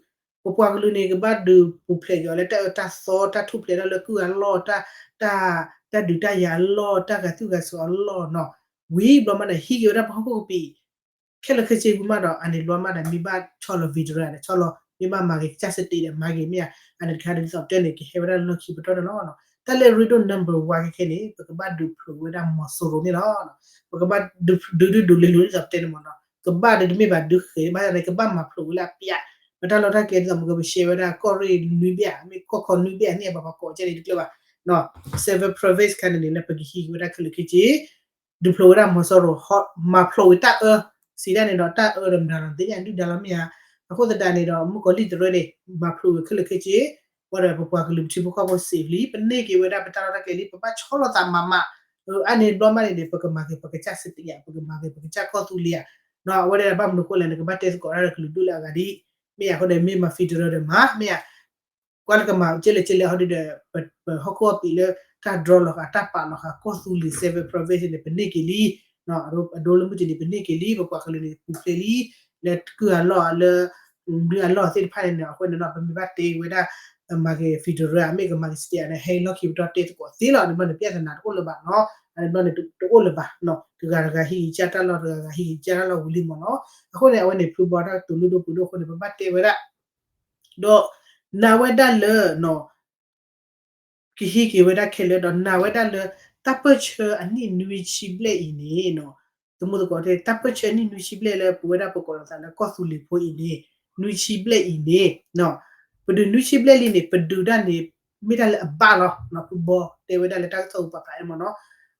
ပပှၤကလုာ်န့ၣ် ကဘၣ်ဒုးပူၤဖျဲးက့ၤအီၤလၢတၢ်အၢတၢ်သီ တၢ်ထူၣ်ဖျဲးထီၣ်လၢကုၢ်အလီၢ်, တၢ်, တၢ်ဒုးတၢ်ယၤအလီၢ်, တၢ်ဂၤသူၣ်ဂၤစၢၤအလီၢ်နီၤ, ဝံၤဘျီမးန့ၣ် ဟံးက့ၤဝဲဒၣ်ပဟီၣ်ခိၣ်ကပံာ် ခဲလၢာ်ခဲဆ့ဝံၤမးဒီး အန့ၣ်ဘျီမးဒီး မ့ၢ်ဘၣ်ဆီလီၤ federal ဒီးဆီလီၤ မ့ၢ်ဘၣ်မၤက့ၤကစၢ်စတ့ဒီးမၤက့ၤမ့ၢ်ဧါ, အန့ၣ်တခါဒ်သိးပတဲန့ၣ် ကဟဲဝဲဒၣ်လၢလီၢ်ခံပတီၢ်န့ၣ်လီၤ. တၢ်လၢ riddle number one ခဲခဲန့ၣ် ပကဘၣ်ဒုးဖျိးဝဲဒၣ်မီၤစိရိၤန့ၣ်လီၤ. ပကဘၣ်ဒုးဒုးဒုးဒိးလ့လိာ်ဒ်သိးပတဲန့ၣ်မ့ၢ်နီၤ, ကဘၣ်ဒီးတမ့ၢ်ဘၣ်ဒုးဃဲၤဘၣ်န့ၣ် ကဘၣ်မၤဖျိးဝဲလၢအပျၢ်, ပတၢ်လီၢ်တၢ်ကျဲဒ်သိး မ့ၢ်ကပရှဲဝဲဒၣ်ကီၢ်ရ့ၣ်နွံဘ့ၣ်ဧါ မ့ၢ်ကီၢ်ခီနွံဘ့ၣ်ဧါန့ၣ် ပှၤပှၤကိးကဲန့ၣ်တကျၢၢ်ဘၣ် seven province ခါန့ၣ်န့ၣ် လၢပကဟံးက့ၤဝဲဒၣ်ခဲလၢာ်ခဲဆ့ ဒုးဖျိးဝဲဒၣ်မီၤစိရိၤ မၤဖျိးဝဲတၢ်အၢ, စံးဒၣ်န့ၣ်ဒီးတၢ်အၢဒီးမတၤလီၤ သ့ၣ်ညါဒုၣ်ဒါလီၤမ့ၢ်ဧါ. အဃိသတးန့ၣ်ဒီး မုၣ်ကီၤလံၢ်တရၢန့ၣ် မၤဖျိးဝဲခဲလၢာ်ခဲဆ့, ဝံၤဒီးပပှၤကလုာ်ပထံဖိကီၢ်ဖိ safe လံ, ပန့ၢ်က့ၤဝဲဒၣ်ပတၢ်လီၢ်တၢ်ကျဲလံ, ပဘၣ်ဆီလီၤသးမၤမး, အန့ၣ်ဘျီမးန့ၣ်န့ၣ် ပကမၤက့ၤပကစၢ်စတ့ဧါ, ပကမၤက့ၤပကစၢ်ကီၢ်သူလ့ၤဧါ, အဝဲဒၣ်ဘၣ်မနုၤဃိလဲၣ် နကဘၣ်တဲသကိးတၢ်ဒီးကလုာ်ဒူၣ်လၢအဂၤဒ်အံၤ, မ့ၢ်ဧါ. အဃိန့ၣ် မ့ၢ်မၤ federal ဒီးမၤမ့ၢ်ဧါ ကွၢ်လၢကမၤကဲလဲၣ်ကဲလဲၣ်ဟီဒ်ဒီး ပဟီၣ်ခိၣ်အပံာ်လၢတၢ်ဒြီလီၤဃာ်တၢ်ပာ်လီၤဃာ်ကီၢ်သူလ့ၤ seven province န့ၣ် ပန့ၢ်က့ၤလံ, အဒိလၢမုၢ်တနံၤပန့ၢ်က့ၤလံ, ပပှၤကလုာ်န့ၣ်ပူၤဖျဲးလံ, လၢကုၢ်အလီၢ်လၢ ဒုၣ်အလီၢ်သ့ၣ်တဖၣ်န့ၣ်န့ၣ် အဃိန့ၣ်ဒီး ပမ့ၢ်ဘၣ်တဲဝဲဒၣ် မၤက့ၤ federal မ့ၢ်ကမၤက့ၤ state န့ၣ် ဟဲလီၢ်ခံပတီၢ်တဲသကိးသ့လီၤ, န့ၣ်ဘျီန့ၣ် ပြဿနာတအိၣ်လၢၤဘၣ်နီၤ, န့ၣ်ဘျီန့ၣ် တအိၣ်လၢၤဘၣ်, တဂၤတဂၤဟံးက့ၤကစၢ်တၢ်လီၢ် တဂၤဂၤဟံးက့ၤကစၢ်တၢ်လီၢ်ဝံၤလံမ့ၢ်နီၤ. အဃိန့ၣ် အဝဲန့ၣ် ဖုဘီတၢ်ကတိၤလုၢ်ဒိၣ်ပှ့ၤဒိၣ်အဃိန့ၣ် ပဘၣ်တဲဝဲဒၣ် ဒီး နာ်ဝဲဒၣ်လၢ ကဟံးက့ၤဝဲဒၣ်ခဲလၢာ်ဒီး နာ်ဝဲဒၣ်လၢ တၢ်ပၢၢ်ဆၢအနံၣ်နွံဆံဘျဲၣ်အံၤန့ၣ်နီၤ, သမူသကိးတဲ တၢ်ပၢၢ်ဆၢအနံၣ်နွံဆံဘျဲၣ်လၢပဝဲဒၣ်ပကိးလီၤသးလၢကီၢ်သူလ့ၤဖိအံၤန့ၣ်, နွံဆံဘျဲၣ်အံၤန့ၣ် ပဒုးနွံဆံဘျဲၣ်လံန့ၣ် ပဒုးတၢ်န့ၣ် မ့ၢ်တၢ်လၢအဘၣ်လီၤ, ဖုဘီတဲဝဲဒၣ်လၢတၢ်ကစီၣ်ပူၤပာ်ဖျါအံၤမ့ၢ်နီၤ,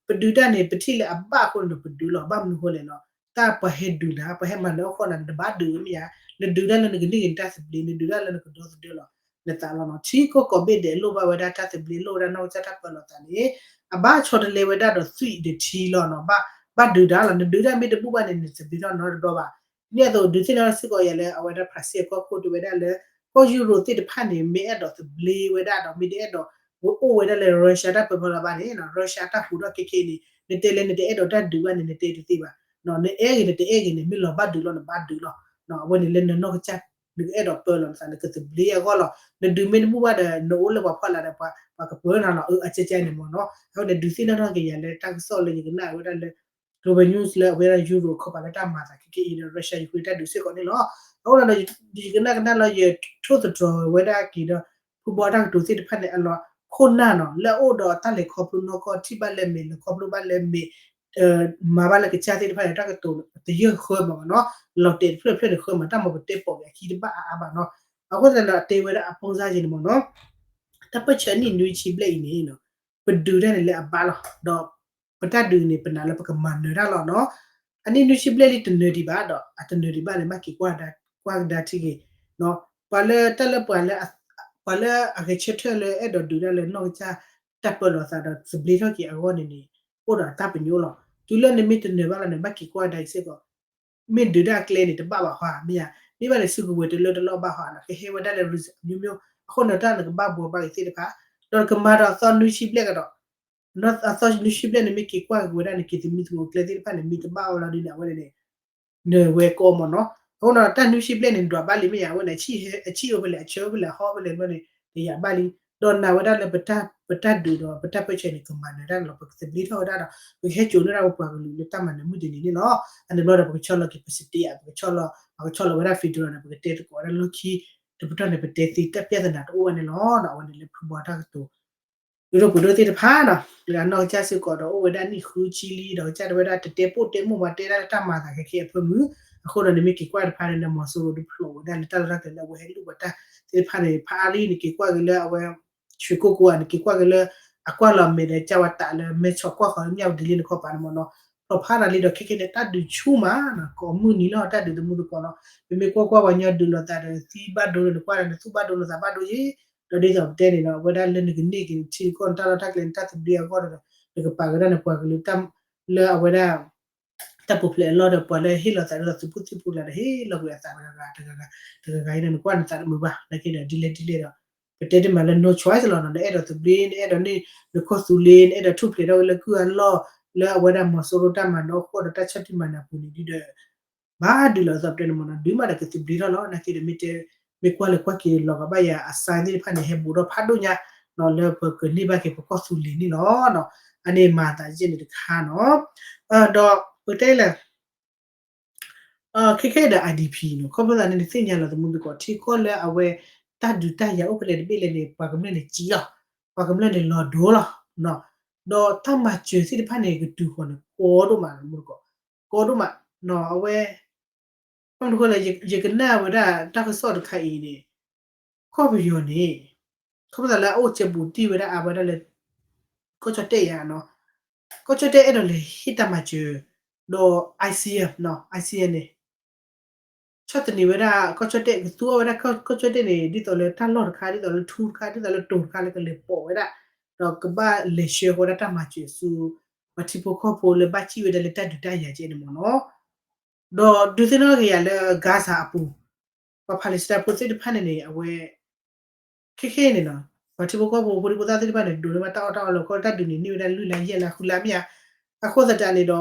ပဒုးတၢ်န့ၣ် ပထံၣ်လၢအဘၣ်အဃိန့ၣ်ဒီးပဒုးလီၤ, ဘၣ်မနုၤအဃိလဲၣ်နီၤ, တၢ်ပှၤဟဲဒုးနၤ ပှၤဟဲမၤနၢၤအီၣ်ဃီနၤ နတဘၣ်ဒုးမ့ၢ်ဧါ, နဒုးတၢ်လၢနကန့ၢ်က့ၤနတၢ်သဘျ့ နဒုးတၢ်လၢနကဒီသဒၢလီၤ, နသးလီၤနီၤ, ထံကီၢ်ကိးဘ့ၣ်ဒဲးလိၣ်ဘၣ်ဝဲဒၣ်တၢ်သဘျ့ လိၣ်ဝဲဒၣ်နီၢ်ကစၢ်တၢ်ပၢလီၤသးန့ၣ်, အဘၣ်ဆီတလဲဝဲဒၣ်ဒီးသွံၣ်ဒီးထံလီၤနီၤ, ဘၣ်ဒုးတၢ်လီၤ, နဒုးတၢ်မ့ၢ်တဘူၣ်ဘၣ်န့ၣ် နသဘျ့ထီၣ်နီတဘျီဘၣ်. ဒ်န့ၣ်အသိး ဒုးသ့ၣ်နီၣ်စ့ၢ်ကီးယၤလၢအဝဲဒၣ် ဖရၣ်စ့ၣ်အကီၢ်ခိၣ်တဲဝဲဒၣ်လၢ ကီၢ်ယူရိးသ့ၣ်တဖၣ်န့ၣ် မ့ၢ်အဲၣ်ဒိးသဘျ့ဝဲဒၣ်ဒီး မ့ၢ်တအဲၣ်ဒိး အိၣ်ဝဲဒၣ်လၢ Russia တၢ်ပၢဖီလာ်ဘၣ်န့ၣ်နီၤ, Russia တၢ်ဟူးထီၣ်ခဲခဲအံၤန့ၣ် နတဲလၢနတအဲၣ်ဒိးတၢ်ဒုးဘၣ်န့ၣ် နတဲတသ့ဘၣ်, နအဲၣ်ဂ့ၤနတအဲၣ်ဂ့ၤန့ၣ် မ့ၢ်လီၤဘၣ်ဒုးလီၤ နဘၣ်ဒုးလီၤ, အဝဲန့ၣ်လၢနနီၢ်ကစၢ် နကအဲၣ်ဒိးပၢလီၤနသး နကသဘျ့အဂီၢ်လီၤ, နဒုးမ့ၢ်တဘူၣ်ဘၣ်ဒီး နအိၣ်လၢပှၤဖီလာ်ဒီး ပှၤကပၢနၤလီၤ, အၢ အကဲကဲန့ၣ်မ့ၢ်နီၤ, အဃိန့ၣ် ဒုးသ့ၣ်နီၣ်ထီၣ်က့ၤယၤလၢတၢ်ကစီၣ်လၢယကနၣ်ဝဲဒၣ်လၢ Global News လၢအဝဲဒၣ်ယူရိးခီပၤလၢတၢ်မၤသး ခဲခဲအံၤဒီး Russia Ukraine တၢ်ဒုးစ့ၢ်ကီးန့ၣ်လီၤ. အဃိဒီး ယကနၣ်ကနၣ်လီၤ ယထိၣ်သတြီၤဝဲဒၣ်က့ၤဒီး ဖုဘီတၢ်ကတိၤသ့ၣ်တဖၣ်န့ၣ် အလီၤခိၣ်နၢ်နီၤ လၢအအိၣ်ဒီးတၢ်လဲၤခီဖျိနီၢ်ကီၢ် ထံၣ်ဘၣ်လၢမဲာ် လဲၤခီဖျိဘၣ်လၢမဲာ် မၤဘၣ်လၢကစၢ်သ့ၣ်တဖၣ်န့ၣ် တၢ်ကတိၤတယၢၢ်ဃၢမးနီၤ, လီၤတဲာ်တဖျၢၣ်တဖျၢၣ်န့ၣ် ဃၢမး တၢ်မၤပတဲပိာ်က့ၤအခံတဘၣ်အါအါဘၣ်နီၤ. အဃိသတးဒီး အတဲဝဲဒၣ်အပိစၢ်က့ၤန့ၣ်မ့ၢ်နီၤ တၢ်ပၢၢ်ဆၢအနံၣ်နွံဆံဘျဲၣ်အံၤန့ၣ် ပဒုးတၢ်န့ၣ်လၢအဘၣ်လီၤ, ဒီးပတၢ်ဒုးန့ၣ် ပနာ်လၢပကမၤနၢၤတၢ်လီၤနီၤ. အနံၣ်နွံဆံဘျဲၣ်လံတနၢၤဒံးဘၣ်ဒီး အတနၢၤဒံးဘၣ်န့ၣ် ဘၣ်က့ၤကွၢ်ကဒါထံဂ့ၤ, ပှၤလၢတၢ်လၢပှၤလၢ ပှၤလၢအဂဲၤဆၢထၢၣ်လၢအဲၣ်ဒိးဒုးတၢ်လၢနီၢ်ကစၢ်တၢ်ပၢလီၤသးဒီးသဘျ့ထီၣ်က့ၤအဂီၢ်န့ၣ်န့ၣ် အိၣ်ဒီးအတၢ်ပညိၣ်လီၤ. တုၤလၢနမ့ၢ်တနၢၤဘၣ်လီၤန့ၣ် ဘၣ်က့ၤကွၢ်ကဒါအံၤစ့ၢ်ကီး မ့ၢ်ဒုးဒၣ်ကျဲန့ၣ် တဘၣ်ဘၣ်ဟီဧါ မ့ၢ်ဧါ, မ့ၢ်ဘၣ်န့ၣ် စုကဝဲၤတလၢတလီၢ်ဘၣ်ဟီဧါနီၤ, ကဟဲဝဲဒၣ်လၢ reason အမျိုးမျိုး အဃိန့ၣ် တၢ်နကဘၣ်ဘှီဘၣ်က့ၤသ့ၣ်တဖၣ် ဒီးနကမၤဒီးအသီနွံဆံဘျဲၣ်ကဒီး အသီနွံဆံဘျဲၣ်န့ၣ် မ့ၢ်က့ၤကွၢ်က့ၤဝဲဒၣ်န့ၣ် က့ၤသမံသမိးကျဲသ့ၣ်တဖၣ်န့ၣ် မ့ၢ်တဘၣ်အီၤလီၤဒ်န့ၣ် အဝဲန့ၣ်န့ၣ် နၢၤဝဲကီမ့ၢ်နီၤ. အဃိန့ၣ် တၢ်နွံဆံဘျဲၣ်န့ၣ် နဒွးဘၣ်လံမ့ၢ်ဧါ, အဝဲန့ၣ် အဆံၣ်အိၣ်ဖဲလဲၣ် အဆၢအိၣ်ဖဲလဲၣ် အဟီၣ်ဖဲလဲၣ်န့ၣ် နယာ်ဘၣ်လံ. ဒီးနာ်ဝဲဒၣ်လၢ ပတၢ်ဒုးဒီးပတၢ်ပၢဆှၢန့ၣ် ကမၤနၢၤတၢ်န့ၣ်လီၤ. ပကသဘျ့ထီၣ်ဝဲဒၣ်ဒီး ပကဟဲစိာ်န့ၢ်ဒၣ်ပပှၤကလုာ်လၢတၢ်မၤနၢၤမုၢ်တနံၤန့ၣ်လီၤ. အန့ၣ်ဘျီဒီး ပကဆီလီၤက့ၤပစတ့ဧါ, ပကဆီလီၤ ပကဆီလီၤဝဲဒၣ် federal ဒီး ပကတဲသကိးဝဲဒၣ်လီၢ်ခံ တပတီၢ်န့ၣ် ပတဲသ့တၢ်ပြဿနာတအိၣ်ဘၣ်န့ၣ်လီၤ. အဝဲန့ၣ်လၢဖုဘီတၢ်ကတိၤ ဒုးဒိၣ်ပှ့ၤဒိၣ်သ့ၣ်တဖၣ်နီၤ, လၢအနီၢ်ကစၢ်စ့ၢ်ကီးဒီး အိၣ်ဝဲဒၣ်နံၣ်ဃုဆံလံဒီး ကစၢ်တဝဲဒၣ်တတဲပိၢ်တဲမိၢ်မး တဲဒၣ်လၢတၢ်မၤသးခဲခဲအဖၢမုၢ်, အဃိဒီးန့ၣ် မ့ၢ်က့ၤကွၢ်တဖၣ်န့ၣ် နမီၤစိရိၤဒုးဖျိးဝဲဒၣ်လၢတၢ်လီၢ်တၢ်ကျဲလၢအဝဲဟဲလူၢ်ပှၤတၢ်သ့ၣ်တဖၣ်န့ၣ် ဖးအါလံ နက့ၤကွၢ်က့ၤလၢအဝဲ ရွှေကုက္ကို ဧါ, နက့ၤကွၢ်က့ၤလၢ အကွၢ်လီၤမဲာ်ဒီး ကၢ်ဝဲတးလၢ မဲဆီးကွၢ်ဃီၤလၢ မြဝတီ လံန့ၣ်ခီပၤန့ၣ်မ့ၢ်နီၤ, ဖျိးဖးနၤလံဒီး ခဲခဲန့ၣ် တၢ်ဒုးဆူၣ်မးနီၤ, ကိးမုၢ်နံၤလီၤ တၢ်ဒုးသမူသကိးလီၤ. ပမ့ၢ်ကွၢ်ကွၢ်ပှၤကညီဒုးလိာ်သးဒီး သံဘၣ်ဒိဒီး နကွၢ်ဒီး နသူၣ်ဘၣ်ဒိလိာ်သးဘၣ်ဒိယ့ၣ်, ဒီးဒ်သိးပတဲန့ၣ်ဒီး အဝဲဒၣ်လၢနကန့ၢ်က့ၤထံကီၢ်နတၢ်လီၢ်တၢ်ကျဲ နတၢ်သဘျ့အဂီၢ်ဒီး နကပာ်ကဒါနပှၤကလုာ်တၢ် လၢအဝဲဒၣ် တၢ်ပူၤဖျဲးအလီၢ်ဒီး ပှၤလၢဟ့ၣ်လီၤသးဒ်သိးသုးဖိသံၣ်ဖိကျါဒီး ဟ့ၣ်လီၤကွံာ်အသးတဂၤဂၤတဂၤဂၤ တဂၤဂၤအံၤန့ၣ် နကွၢ်နသးတမုာ်ဘၣ် နာ်က့ဒီး ဒ်လဲၣ်ဒ်လဲၣ်ဒီး ပတဲတ့ၢ်မးလၢ no choice လီၤနီၤ, နအဲၣ်ဒိးသဘျ့ နအဲၣ်ဒိးန့ၢ် နကီၢ်သူလ့ၤ နအဲၣ်ဒိးထူၣ်ဖျဲးထီၣ်ဝဲလၢကုၢ်အလီၢ် လၢအဝဲဒၣ်မီၤစိရိၤတၢ်မၤနၢၤအဃိဒီး တၢ်ဆီၣ်တံၢ်မၤနၢၤအပူၤန့ၣ် ဒ်ဒီး ဘၣ်ဒုးလီၤအသီပတဲန့ၣ်မ့ၢ်နီၤ, ဒုးမးဒီးကသဘျ့ထီၣ်လီၤ. နာ်က့ဒီး မ့ၢ်တဲ မ့ၢ်ကွၢ်လဲၤကွၢ်က့ၤလီၤကဘၣ်ယၤ အ sign သ့ၣ်တဖၣ်န့ၣ် ဟဲဘူးထီၣ်ဖးဒိၣ်ညါနီၤ လၢပကန့ၢ်ဘၣ်က့ၤပကီၢ်သူလ့ၤန့ၣ်လီၤ. အန့ၣ်မၤသးယဲၢ်န့ၣ်တခါနီၤ, ဒီးပတဲလဲၣ် ခဲခဲဒီး IDP နီၤ, ခီဖျိသးန့ၣ် နသ့ၣ်ညါလီၤသမူသကိး ထံကီၢ်လၢအဝဲ တၢ်ဒုးတၢ်ယၤအိၣ်ဖဲလဲၣ်တဘ့ၣ်လဲၣ်န့ၣ် ပှၤကမျၢၢ်န့ၣ်ကံလီၤ, ပှၤကမျၢၢ်န့ၣ်လီၤဒိလီၤ, ဒီးတၢ်မၤစၢၤသ့ၣ်တဖၣ်န့ၣ် ကတုၤဃီၤန့ၣ် ကီဒိၣ်မးသမူသကိး, ကီဒိၣ်မး, အဝဲ ဘၣ်မနုၤဃိလဲၣ် ယကနၣ်ဝဲဒၣ်တၢ်ကစီၣ်တခါအံၤန့ၣ် ကီၢ်ပယီၤန့ၣ် ခီဖျိသးလၢအအိၣ်စဲဘူးတံၢ်ဝဲဒၣ်အါဝဲဒၣ်လၢ ကီၢ်ကၠီၣ်တဲၣ်ယါနီၤ, ကီၢ်ကၠီၣ်တဲၣ်အဲၣ်ဒိးလဲၤဟ့ၣ်တၢ်မၤစၢၤ ဒီး ICM နီၤ, ICM န့ၣ် ဆီၣ်သနံးဝဲဒၣ်ကီၢ်ကၠီၣ်တဲၣ် ကသူအီၤဝဲဒၣ်ကီၢ်ကၠီၣ်တဲၣ်န့ၣ် ဒ်သိးလၢတၢ်လီၢ်တခါ ဒ်သိးလၢထူတခါ ဒ်သိးလၢတိၤတခါလၢကလဲၤပိာ်ဝဲဒၣ်, ဒီးကဘၣ်လဲၤဆှၢဃီၤဝဲဒၣ်တၢ်မၤစၢၤဆူ ပှၤထံဖိကီၢ်ဖိလၢဘၣ်စံၣ်ဝဲဒၣ်လၢတၢ်ဒုးတၢ်ယၤကဲန့ၣ်မ့ၢ်နီၤ. ဒီးဒုးသ့ၣ်နီၣ်က့ၤယၤလၢ Gaza အပူၤ ပှၤဖးလံးစတံဖိသ့ၣ်တဖၣ်န့ၣ်န့ၣ် အဝဲ ခဲခဲအံၤန့ၣ်နီၤ ပှၤထံဖိကီၢ်ဖိ ဖိဒံဖိသၣ်သ့ၣ်တဖၣ်န့ၣ် ဒိးန့ၢ်ဘၣ်တၢ်အီၣ်တၢ်အီလၢခီ တၢ်ဒုးန့ၣ်န့ၢ်ဝဲဒၣ်လွံၢ်လါယဲၢ်လါဃုလါမ့ၢ်ဧါ, အဃိသတးန့ၣ်ဒီး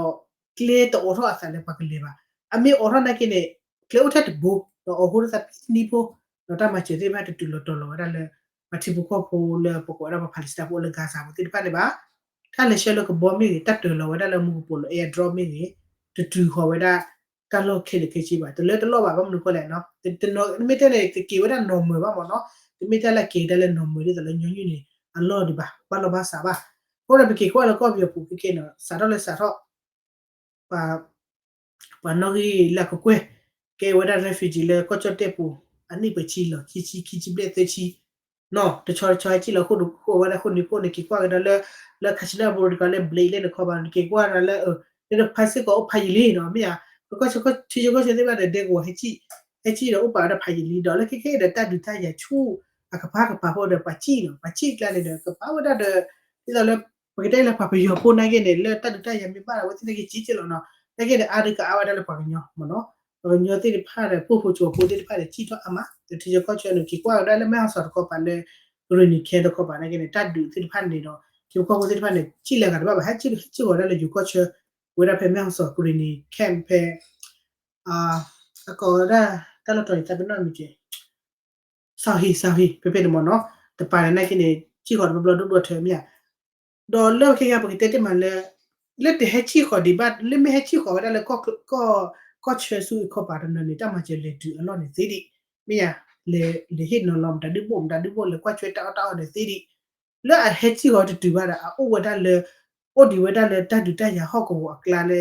ကျဲတအိးထီၣ်အသးလၢပှၤကလဲၤဘၣ်, အမ့ၢ်အိးထီၣ်နာ်က့န့ၣ် ကျဲအိၣ်ထဲတဘိ ဒီးအိးထီၣ်သးဖဲနံၣ်ဖိ ဒီးတၢ်မၤစၢၤသ့ၣ်တဖၣ်တတုၤလီၤတီၤလီၤဝဲဒၣ်လၢ ပှၤထံဖိကီၢ်ဖိလၢပကိးဝဲဒၣ်ပှၤဖးလံးစတံဖိလၢ Gaza ဖိသ့ၣ်တဖၣ်န့ၣ်ဘၣ် တၢ်လဲၤဆှၢလၢကဘီမ့ၢ်ဂ့ၤ တၢ်တၢၤလီၤဝဲဒၣ်လၢမူကပိာ်လၢ airdrop မ့ၢ်ဂ့ၤ တတုၤဃီၤဝဲဒၣ် တၢ်လီၢ်ခဲလၢာ်ခဲဆ့ဘၣ် တလၢတလီၢ်ဘၣ် ဘၣ်မနုၤဃိလဲၣ်နီၤ မ့ၢ်တဲန့ၣ် ကက့ၤဝဲဒၣ် normal ဘၣ်မ့ၢ်နီၤ တမ့ၢ်တၢ်လၢက့ၤဒၣ်လၢ normal ဒ်သိးလၢညီနုၢ်န့ၣ် အလီၢ်ဒံးဘၣ် ဘၣ်လီၢ်ဘၣ်စးဘၣ် အဃိဒီးပက့ၤကွၢ်လၢကီၢ်ပယီၤပူၤခဲခဲနီၤ စးထီၣ်လၢစးထီၣ် ပှၤ ပှၤနီၣ်ဂံၢ်လၢကကွဲၢ် ကဲဝဲဒၣ် refugee လၢကီၢ်ကၠီၣ်တဲၣ်ပူၤ အနံၣ်ပှဲၤဆံလီၤ ခံဆံ ခံဆံဘျဲၣ်သၢဆံ နီၤ တဆီတဆီဟဲကံၣ်လီၤ ဃိဒုးဃိဝဲဒၣ်ဃိန့ၣ်ဖိန့ၣ် က့ၤကွၢ်ကဒီးလၢ လၢ Kanchanaburi တခီလၢ Blade လၢနခီဘၣ် က့ၤကွၢ်ကဒီးလၢ လၢနဖါစ့ၢ်ကီးအိၣ်ဖးယံာ်လံနီၤ မ့ၢ်ဧါ ကီၢ်ဆၢထံဆၢကီၢ်ဆၢသ့ၣ်တဖၣ်ဒီး ဒဲကဝီၤဟဲကံၣ် ဟဲကံၣ်ဒီးအိၣ်ပာ်ဝဲဒၣ်ဖးယံာ်လံဒီး လၢခဲခဲဒီး တၢ်ဒုးတၢ်ယၤဆူၣ် အကပၤကပၤဖိဒီး ပှၤကံၣ်နီၤ ပှၤကံၣ်ကျါန့ၣ်ဒီး ကပာ်ဝဲဒၣ်ဒီး ဒ်သိးလၢ ပကတဲလၢပှၤပယီၤဖိနာ်က့န့ၣ် လၢတၢ်ဒုးတၢ်ယၤမ့ၢ်ဘၣ်ဒီး အဝဲသ့ၣ်နာ်က့ကံၣ်က့လီၤနီၤ နာ်က့ဒီး အါဒုးကအါဝဲဒၣ်လၢပှၤကညီမ့ၢ်နီၤ ပှၤကညီသ့ၣ်တဖၣ်ဒီး ပိၢ်ဖိကၠိဖိသ့ၣ်တဖၣ်ဒီး ကံၣ်ထီၣ်အါမး ဒီးထံဆၢကီၢ်ဆၢန့ၣ် က့ၤကွၢ်ကဒါလၢ မဲၢ်ဟီၣ်စီၤတခီပၤလၢ ကရ့ၣ်နံၤခဲတခီပၤနာ်က့န့ၣ် တၢ်ဒုးသ့ၣ်တဖၣ်န့ၣ်ဒီး ထံဖိကီၢ်ဖိသ့ၣ်တဖၣ်န့ၣ် ကံၣ်လၢဂၤတဘၣ်ဘၣ် ဟဲကံၣ်ဟဲကံၣ်ဂီၤဒၣ်လၢယိၤကီၢ်ဆၢ ဝဲဒၣ်ဖဲမဲၢ်ဟီၣ်စီၤ ကရ့ၣ်နံၤခဲဖဲ အကိးဝဲဒၣ် တၢ်လီၢ်တီၤန့ၣ် သးပ့ၤနီၣ်မံၤက့ၤ စီၤဟံၣ် စီၤဟံၣ် ဖဲဖဲန့ၣ်မ့ၢ်နီၤ တပၤန့ၣ်နာ်က့န့ၣ် ကံၣ်ဃီၤတဘျီဘျီဒိၣ်ဒိၣ်ထၢမ့ၢ်ဧါ ဒီးလၢခဲကါပကတဲတ့ၢ်မးလၢ လၢတဟဲကံၣ်ဃီၤဒံးဘၣ် လၢမ့ၢ်ဟဲကံၣ်ဃီၤဝဲဒၣ်လၢ ကီၢ်ဆၢဆူအံၤခီပၤတနီၤန့ၣ် တၢ်မၤစၢၤလဲၤတုၤအလီၢ်န့ၣ်သ့ဒံး မ့ၢ်ဧါ လဲၤဟ့ၣ်နီၤလီၤမတၤဒုးဘိၣ်မတၤဒုးဘိၣ် လဲၤကွၢ်ဆွဲတၢ်အီၣ်တၢ်အီန့ၣ်သ့ဒံး လၢအဟဲကံၣ်ဃီၤတတုၤဘၣ်ဒီး အအိၣ်ဝဲဒၣ်လၢ အိၣ်ဒံးဝဲဒၣ်လၢတၢ်ဒုးတၢ်ယၤဟီၣ်ကဝီၤအကျါလၢ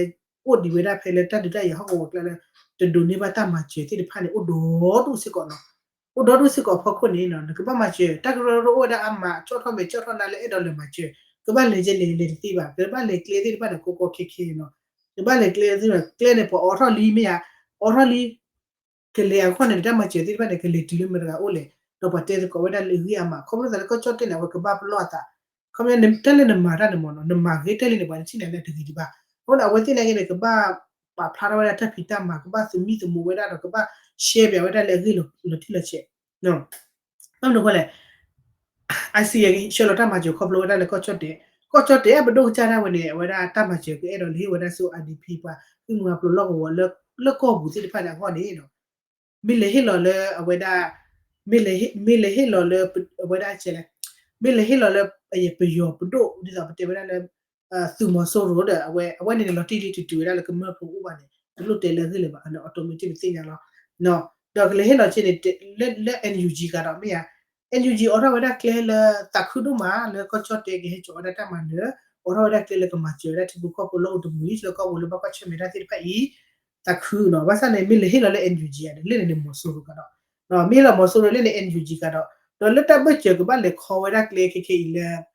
အိၣ်ဒံးဝဲဒၣ်ဖဲလၢတၢ်ဒုးတၢ်ယၤဟီၣ်ကဝီၤအကျါလၢ တဒိးန့ၢ်ဘၣ်တၢ်မၤစၢၤသ့ၣ်တဖၣ်န့ၣ် အိၣ်ဒီဒူၣ်စ့ၢ်ကီးနီၤ အိၣ်ဒီဒူၣ်စ့ၢ်ကီးအဖီခိၣ်န့ၣ်နီၤ နကဘၣ်မၤစၢၤ တၢ်ကရၢကရိအိၣ်ဝဲဒၣ်အါမး ကၠီၣ်ထီၣ်မဲာ်ကၠီၣ်ထီၣ်နါလၢအဲၣ်ဒိးလဲၤမၤစၢၤ ကဘၣ်လဲၤကဲလဲၤလဲၤတသ့ဘၣ် ကဘၣ်လဲၤကျဲသ့ၣ်တဖၣ်န့ၣ် ကီကီခဲခဲနီၤ ဘၣ်လဲၤကျဲသ့ၣ် ကျဲန့ၣ် ပှၤအိးထီၣ်လံမ့ၢ်ဧါ, အိးထီၣ်လံ ကလဲၤအဂီၢ်န့ၣ် တၢ်မၤစၢၤသ့ၣ်တဖၣ်န့ၣ် ကလဲၤတုၤလၢမတၤတဂၤအိၣ်လဲၣ်, ဒီးပှၤတဲသကိးဝဲဒၣ်လၢအဂ့ၢ်အမး ခီဖျိသးလၢကီၢ်ကၠီၣ်တဲၣ်န့ၣ် အဝဲကဘၣ်ပလီၢ်အသး, ခီဖျိတၢ်လၢနမၤတၢ်န့ၣ်မ့ၢ်နီၤ နမၤဂ့ၤတၢ်လံန့ၣ် ပှၤတထံၣ်နၤလၢတဂ့ၤဒံးဘၣ်, အဃိန့ၣ် အဝဲသ့ၣ်နာ်က့န့ၣ် ကဘၣ်ပာ်ဖျါထီၣ်ဝဲဒၣ်တၢ်ဖံးတၢ်မၤ ကဘၣ်သမံသမိးဝဲဒၣ်ဒီး ကဘၣ်ရှဲပၠးဝဲဒၣ်လၢအဂ့ၢ်လီၤထံလီၤဆဲး ဘၣ်မနုၤအဃိလဲၣ် ICJ ဆှၢလီၤတၢ်မၤစၢၤခီဖျိဝဲဒၣ်လၢကီၢ်ကၠီၣ်တဲၣ်, ကီၢ်ကၠီၣ်တဲၣ် ပဒိၣ်ကစၢ်ဒၣ်ဝဲန့ၣ် အဝဲဒၣ်တၢ်မၤစၢၤကအဲၣ်ဒိးလဲၤဟ့ၣ်ဝဲဒၣ်ဆူ IDP ပှၤဃ့ၢ်မှံဟးဖျိးလီၢ်ကဝီၤလၢကီၢ်ပူၤသ့ၣ်တဖၣ်န့ၣ်အဂီၢ်န့ၣ် မ့ၢ်လဲၤဟ့ၣ်လီၤလၢအဝဲဒၣ် မ့ၢ်လဲၤဟ့ၣ်လီၤလၢ အဝဲဒၣ်လဲၣ် မ့ၢ်လဲၤဟ့ၣ်လီၤလၢ ပယီၤပဒိၣ် ဒ်သိးပတဲဝဲဒၣ်လၢ သုးမီၤစိရိၤဒီး အဝဲအဝဲန့ၣ်န့ၣ် လီၤတံၢ်လံတတုၤဝဲဒၣ်လၢကမျၢၢ်ဖိအိၣ်ဘၣ်န့ၣ် တလိၣ်တဲလၢအဂ့ၢ်လၢၤဘၣ် automatic ပသ့ၣ်ညါလီၤ. ဒီးကလဲၤဟ့ၣ်လီၤဆ့န့ၣ် လၢ လၢ NUG ကဒီးမ့ၢ်ဧါ, NUG အိးထီၣ်ဝဲဒၣ်ကျဲလၢသးခုဒိၣ်မးလၢကီၢ်ကၠီၣ်တဲၣ်ကဟဲစိာ်ဝဲဒၣ်တၢ်မၤနၢၤ, အိးထီၣ်ဝဲဒၣ်ကျဲလၢကမၤစၢၤဝဲဒၣ်ထံဖိကီၢ်ဖိလၢအိၣ်တမှံၤ လၢကီၢ်ပူၤလၢဘၣ်ကွၢ်ဆၢၣ်မဲာ်တၢ်သ့ၣ်တဖၣ်အံၤ သးခုနီၤ, ဘၣ်ဆၣ်န့ၣ် မ့ၢ်လဲၤဟ့ၣ်လီၤလၢ NUG ဧါဒီး လၢန့ၣ်န့ၣ် မီၤစိရိၤကဒီး, မ့ၢ်ဟ့ၣ်လီၤမီၤစိရိၤလၢန့ၣ် NUG ကဒီး, ဒီးလၢတၢ်ဘၢၣ်စၢၤကဘၣ်လဲၤခီဝဲဒၣ်ကျဲခဲခဲအံၤလၢ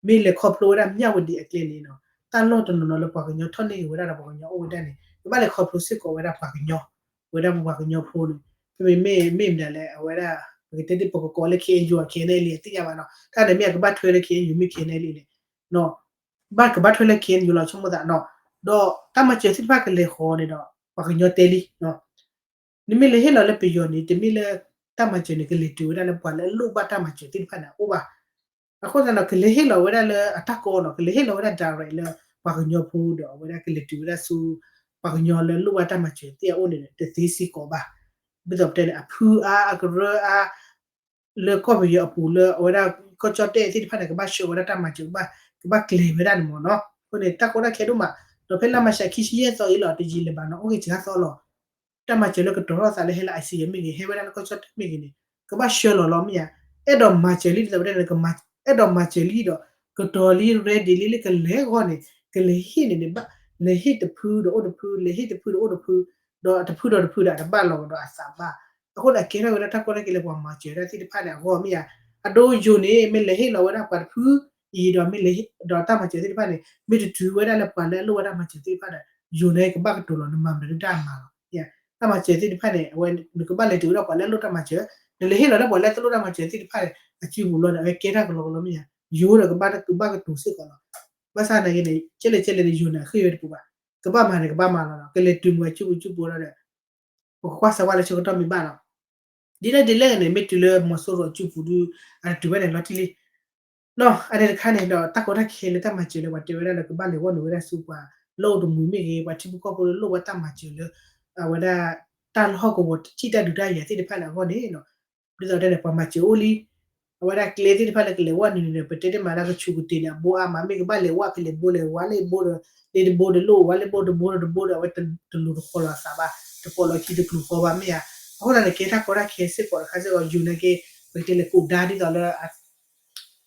မ့ၢ်လဲၤခီဖျိဝဲဒၣ်မၠၣ်ဝတံၤအကျဲန့ၣ်နီၤ, တၢ်လီၢ်တနီၤနီၤလၢပှၤကညီထီၣ်န့ၢ်က့ၤဝဲဒၣ်ဒီးပှၤကညီအိၣ်ဝဲဒၣ်န့ၣ် ကဘၣ်လဲၤခီဖျိစ့ၢ်ကီးဝဲဒၣ်ပှၤကညီ, ဝဲဒၣ်ပပှၤကညီဖိန့ၣ်, ဖဲမ့မ့ၢ်မ့ၢ်မတၤလဲၣ် အဝဲဒၣ် ပကတဲဒ်ပကကိးလၢ KNU KNLA အသ့ၣ်ညါဘၣ်နီၤ, တၢ်န့ၣ်မ့ၢ်အကဘၣ်ထွဲလၢ KNU မ့ၢ် KNLA လဲၣ်, ဘၣ်ကဘၣ်ထွဲလၢ KNU လီၤ ဆိကမိၣ်သးနီၤ, ဒီးတၢ်မၤစၢၤသ့ၣ်တဖၣ်ကလဲၤဃီၤန့ၣ်ဒီး ပှၤကညီတဲလံ နမ့ၢ်လဲၤဟ့ၣ်လီၤလၢပယီၤန့ၣ် တမ့ၢ်လၢတၢ်မၤစၢၤန့ၣ် ကလဲၤတုၤဝဲဒၣ်လၢပှၤလၢအလိၣ်ဘၣ်တၢ်မၤစၢၤသ့ၣ်တဖၣ်န့ၣ် အအိၣ်ဘၣ်. အဃိသတးဒီး ကလဲၤဟ့ၣ်လီၤဝဲဒၣ်လၢအတၢ်ကီနီၤ, ကလဲၤဟ့ၣ်လီၤဝဲဒၣ် direct လၢပှၤကညီဖိဒီးအဝဲဒၣ်ကလဲၤတုၤဝဲဒၣ်ဆူ ပှၤကညီလၢလိၣ်ဘၣ်တၢ်မၤစၢၤသ့ၣ်အအိၣ်န့ၣ် တသ့စ့ၢ်ကီးဘၣ်. ဒ်သိးပတဲန့ၣ် အဖုအါ အကရၢအါ လၢကီၢ်ပယီၤအပူၤလၢအဝဲဒၣ်ကီၢ်ကၠီၣ်တဲၣ်သ့ၣ်တဖၣ်န့ၣ် ကဘၣ်ဆှၢဝဲဒၣ်တၢ်မၤစၢၤ ကဘၣ် ကဘၣ်ကျဲၤဝဲဒၣ်န့ၣ်မ့ၢ်နီၤ. အဃိန့ၣ် တၢ်ကီတၢ်ခဲဒိၣ်မး, ဒီးဖဲလါမၤရှးခံဆံယဲၢ်သီအံၤလီၤ တယံာ်လၢၤဘၣ်နီၤ အိၣ်ဂ့ၤစှၤသီလီၤ. တၢ်မၤစၢၤလၢကတီၤထီၣ်သးလၢဟဲလၢ ICJ မ့ၢ်ဂ့ၤ ဟဲဝဲဒၣ်လၢကီၢ်ကၠီၣ်တဲၣ်မ့ၢ်ဂ့ၤန့ၣ် ကဘၣ်ဆှၢလီၤလီၤမ့ၢ်ဧါ. အဲၣ်ဒိးမၤစၢၤလံဒ်သိးပတဲန့ၣ် အဲၣ်ဒိးမၤစၢၤလံဒီး ကတီၤလံ ready လံလၢကလဲၤအဂီၢ်န့ၣ် ကလဲၤဟ့ၣ်န့ၣ်န့ၣ် ဘၣ်လဲၤဟ့ၣ်တဖုဒီးအိၣ်တဖု လဲၤဟ့ၣ်တဖုဒီးအိၣ်တဖု ဒီးတဖုဒီးတဖုဒီးတဘၣ်လီၤကဒီးအသးဘၣ်. အဃိန့ၣ် အကဲထီၣ်ဝဲဒၣ်တၢ်ကီတၢ်ခဲလၢပှၤမၤစၢၤတၢ်သ့ၣ်တဖၣ်န့ၣ် အဂီၢ်မ့ၢ်ဧါ. အဒိယိၤန့ၣ် မ့ၢ်လဲၤဟ့ၣ်လီၤဝဲဒၣ်ပှၤတဖုအံၤဒီး မ့ၢ်လဲၤဒီးတၢ်မၤစၢၤသ့ၣ်တဖၣ်န့ၣ် မ့ၢ်တတုၤဝဲဒၣ်လၢပှၤလၢအလိၣ်ဘၣ်တၢ်မၤစၢၤသ့ၣ်တဖၣ်ဒီး ယိၤန့ၣ်ကဘၣ်ကတိၤလီၤ နမၤမတၤဒုတၢ်အမၤလီၤ. တၢ်မၤစၢၤသ့ၣ်တဖၣ်န့ၣ် အဝဲနကဘၣ်လဲၤတုၤဝဲဒၣ်ပှၤလၢအလိၣ်တၢ်မၤစၢၤ, နလဲၤဟ့ၣ်လီၤလၢပှၤလၢတလိၣ်တၢ်မၤစၢၤသ့ၣ်တဖၣ်န့ၣ် အစုပူၤလီၤန့ၣ် အဝဲကဲထီၣ်ကလီကလီမ့ၢ်ဧါ. ယိၤဒီးကဘၣ်ကတိၤစ့ၢ်ကီးလီၤ. ဘၣ်ဆၣ်နာ်က့န့ၣ် ကဲလဲၣ်ကဲလဲၣ်န့ၣ် ယိၤန့ၣ် အဃ့ၢ်ဝဲတပူၤဘၣ်. ကဘၣ်မၤန့ၣ် ကဘၣ်မၤလီၤဒီး ကလဲၤတုၤမ့ၢ်အစုပူၤစုပူၤလီၤဒီး ပကကွၢ်စၢၤဝဲလၢဆၢကတီၢ်မ့ၢ်ဘၣ်လီၤ. ဒ်လဲၣ်ဒ်လဲၣ်န့ၣ် မ့ၢ်တုၤလၢမီၤစိရိၤအစုပူၤဒု အတတုၤဘၣ်န့ၣ်လီၤတံၢ်လံ နီၤ အန့ၣ်တခါန့ၣ်ဒီး တၢ်ကီတၢ်ခဲလၢတၢ်မၤစၢၤလၢပှၤတဲဝဲဒၣ်လၢကဘၣ်လဲၤဝဲနုာ်ဝဲဒၣ်ဆူပှၤ လၢအိၣ်တမှံၤမ့ၢ်ဂ့ၤ ပှၤထံဖိကီၢ်ဖိလၢလိၣ်ဝဲတၢ်မၤစၢၤလၢ အဝဲဒၣ် တၢ်လၢဟီၣ်ကဝီၤထံၣ်တၢ်ဒုးတၢ်ယၤသ့ၣ်တဖၣ်န့ၣ်အဂီၢ်န့ၣ်နီၤ ဒ်သိးတဲန့ၣ် ပှၤမၤစၢၤအိၣ်လံ အဝဲဒၣ်ကျဲသ့ၣ်တဖၣ်လၢကလဲၤဝဲနုာ်န့ၣ် ပတဲတ့ၢ်မးလၢကဆူးကတ့ၤန့ၣ် အဘိအါမး မ့ၢ်ကဘၣ်လဲၤဝဲဖဲလဲၣ်ဘိလဲၣ် ဝဲလၢဘိဒီး လၢတဘိဒီးလိၣ် ဝဲလၢဘိတဘိဒီးတဘိဒီး အဝဲတလိၤတဖီၣ်လီၤအသးဘၣ် တဖီၣ်လီၤခံတကျိၤဃီဘၣ်မ့ၢ်ဧါ. အဃိသတးန့ၣ် ကဲတၢ်ကီတၢ်ခဲစ့ၢ်ကီးတခါစ့ၢ်ကီး ယိၤနာ်က့ ပကတဲလၢကိးဒါဒ်သိးလၢ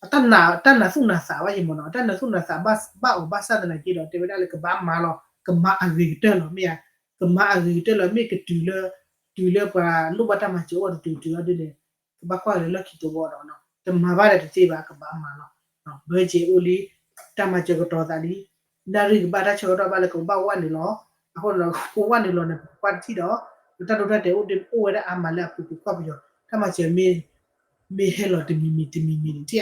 အတၢ်နးသူၣ်နးသးဘၣ်ယံၤမ့ၢ်နီၤ အတၢ်နးသူၣ်နးသးဘၣ်အီၤဘၣ်ဆၣ်သနာ်က့ဒီး တဲဝဲဒၣ်လၢကဘၣ်မၤလီၤ ကမၤအဂ့ၤကတၢၢ်လီၤမ့ၢ်ဧါ. ကမၤအဂ့ၤကတၢၢ်လီၤ မ့ၢ်ကတုၤလၢ တုၤလၢပှၤလိၣ်ဘၣ်တၢ်မၤစၢၤအိၣ်တတုၤတုၤအီၤဒ်န့ၣ် ကဘၣ်ကွၢ်လၢလီၢ်ခံတဝီဒီး တမၤဘၣ်ဒီးတသ့ဘၣ် ကဘၣ်မၤလီၤ. ဘၢစ့အိၣ်လံ တၢ်မၤစၢၤကတီၤသးလံ နၣ်ရံၣ်ကဘၣ်တၢ်ဆၢကတီၢ်ဘၣ်လၢကဘၣ်ဝဲနုာ်လီၤ. အဃိဒီး ကဝဲနုာ်လီၤန့ၣ် ပကွၢ်တထံၣ်ဒီး ပတၢ်ဒိတၢ်တဲာ်အိၣ်ဒ်အိၣ်ဝဲဒၣ်အါမးလၢအပူၤကွံာ်ကွၢ်ပယီၤ တၢ်မၤစၢၤမ့ၢ် မ့ၢ်ဟဲလီၤတမံၤမံၤတမံၤမံၤန့ၣ် ထံၣ်ဧါ မ့ၢ်ဟဲလီၤတမံၤမံၤတမံၤမံ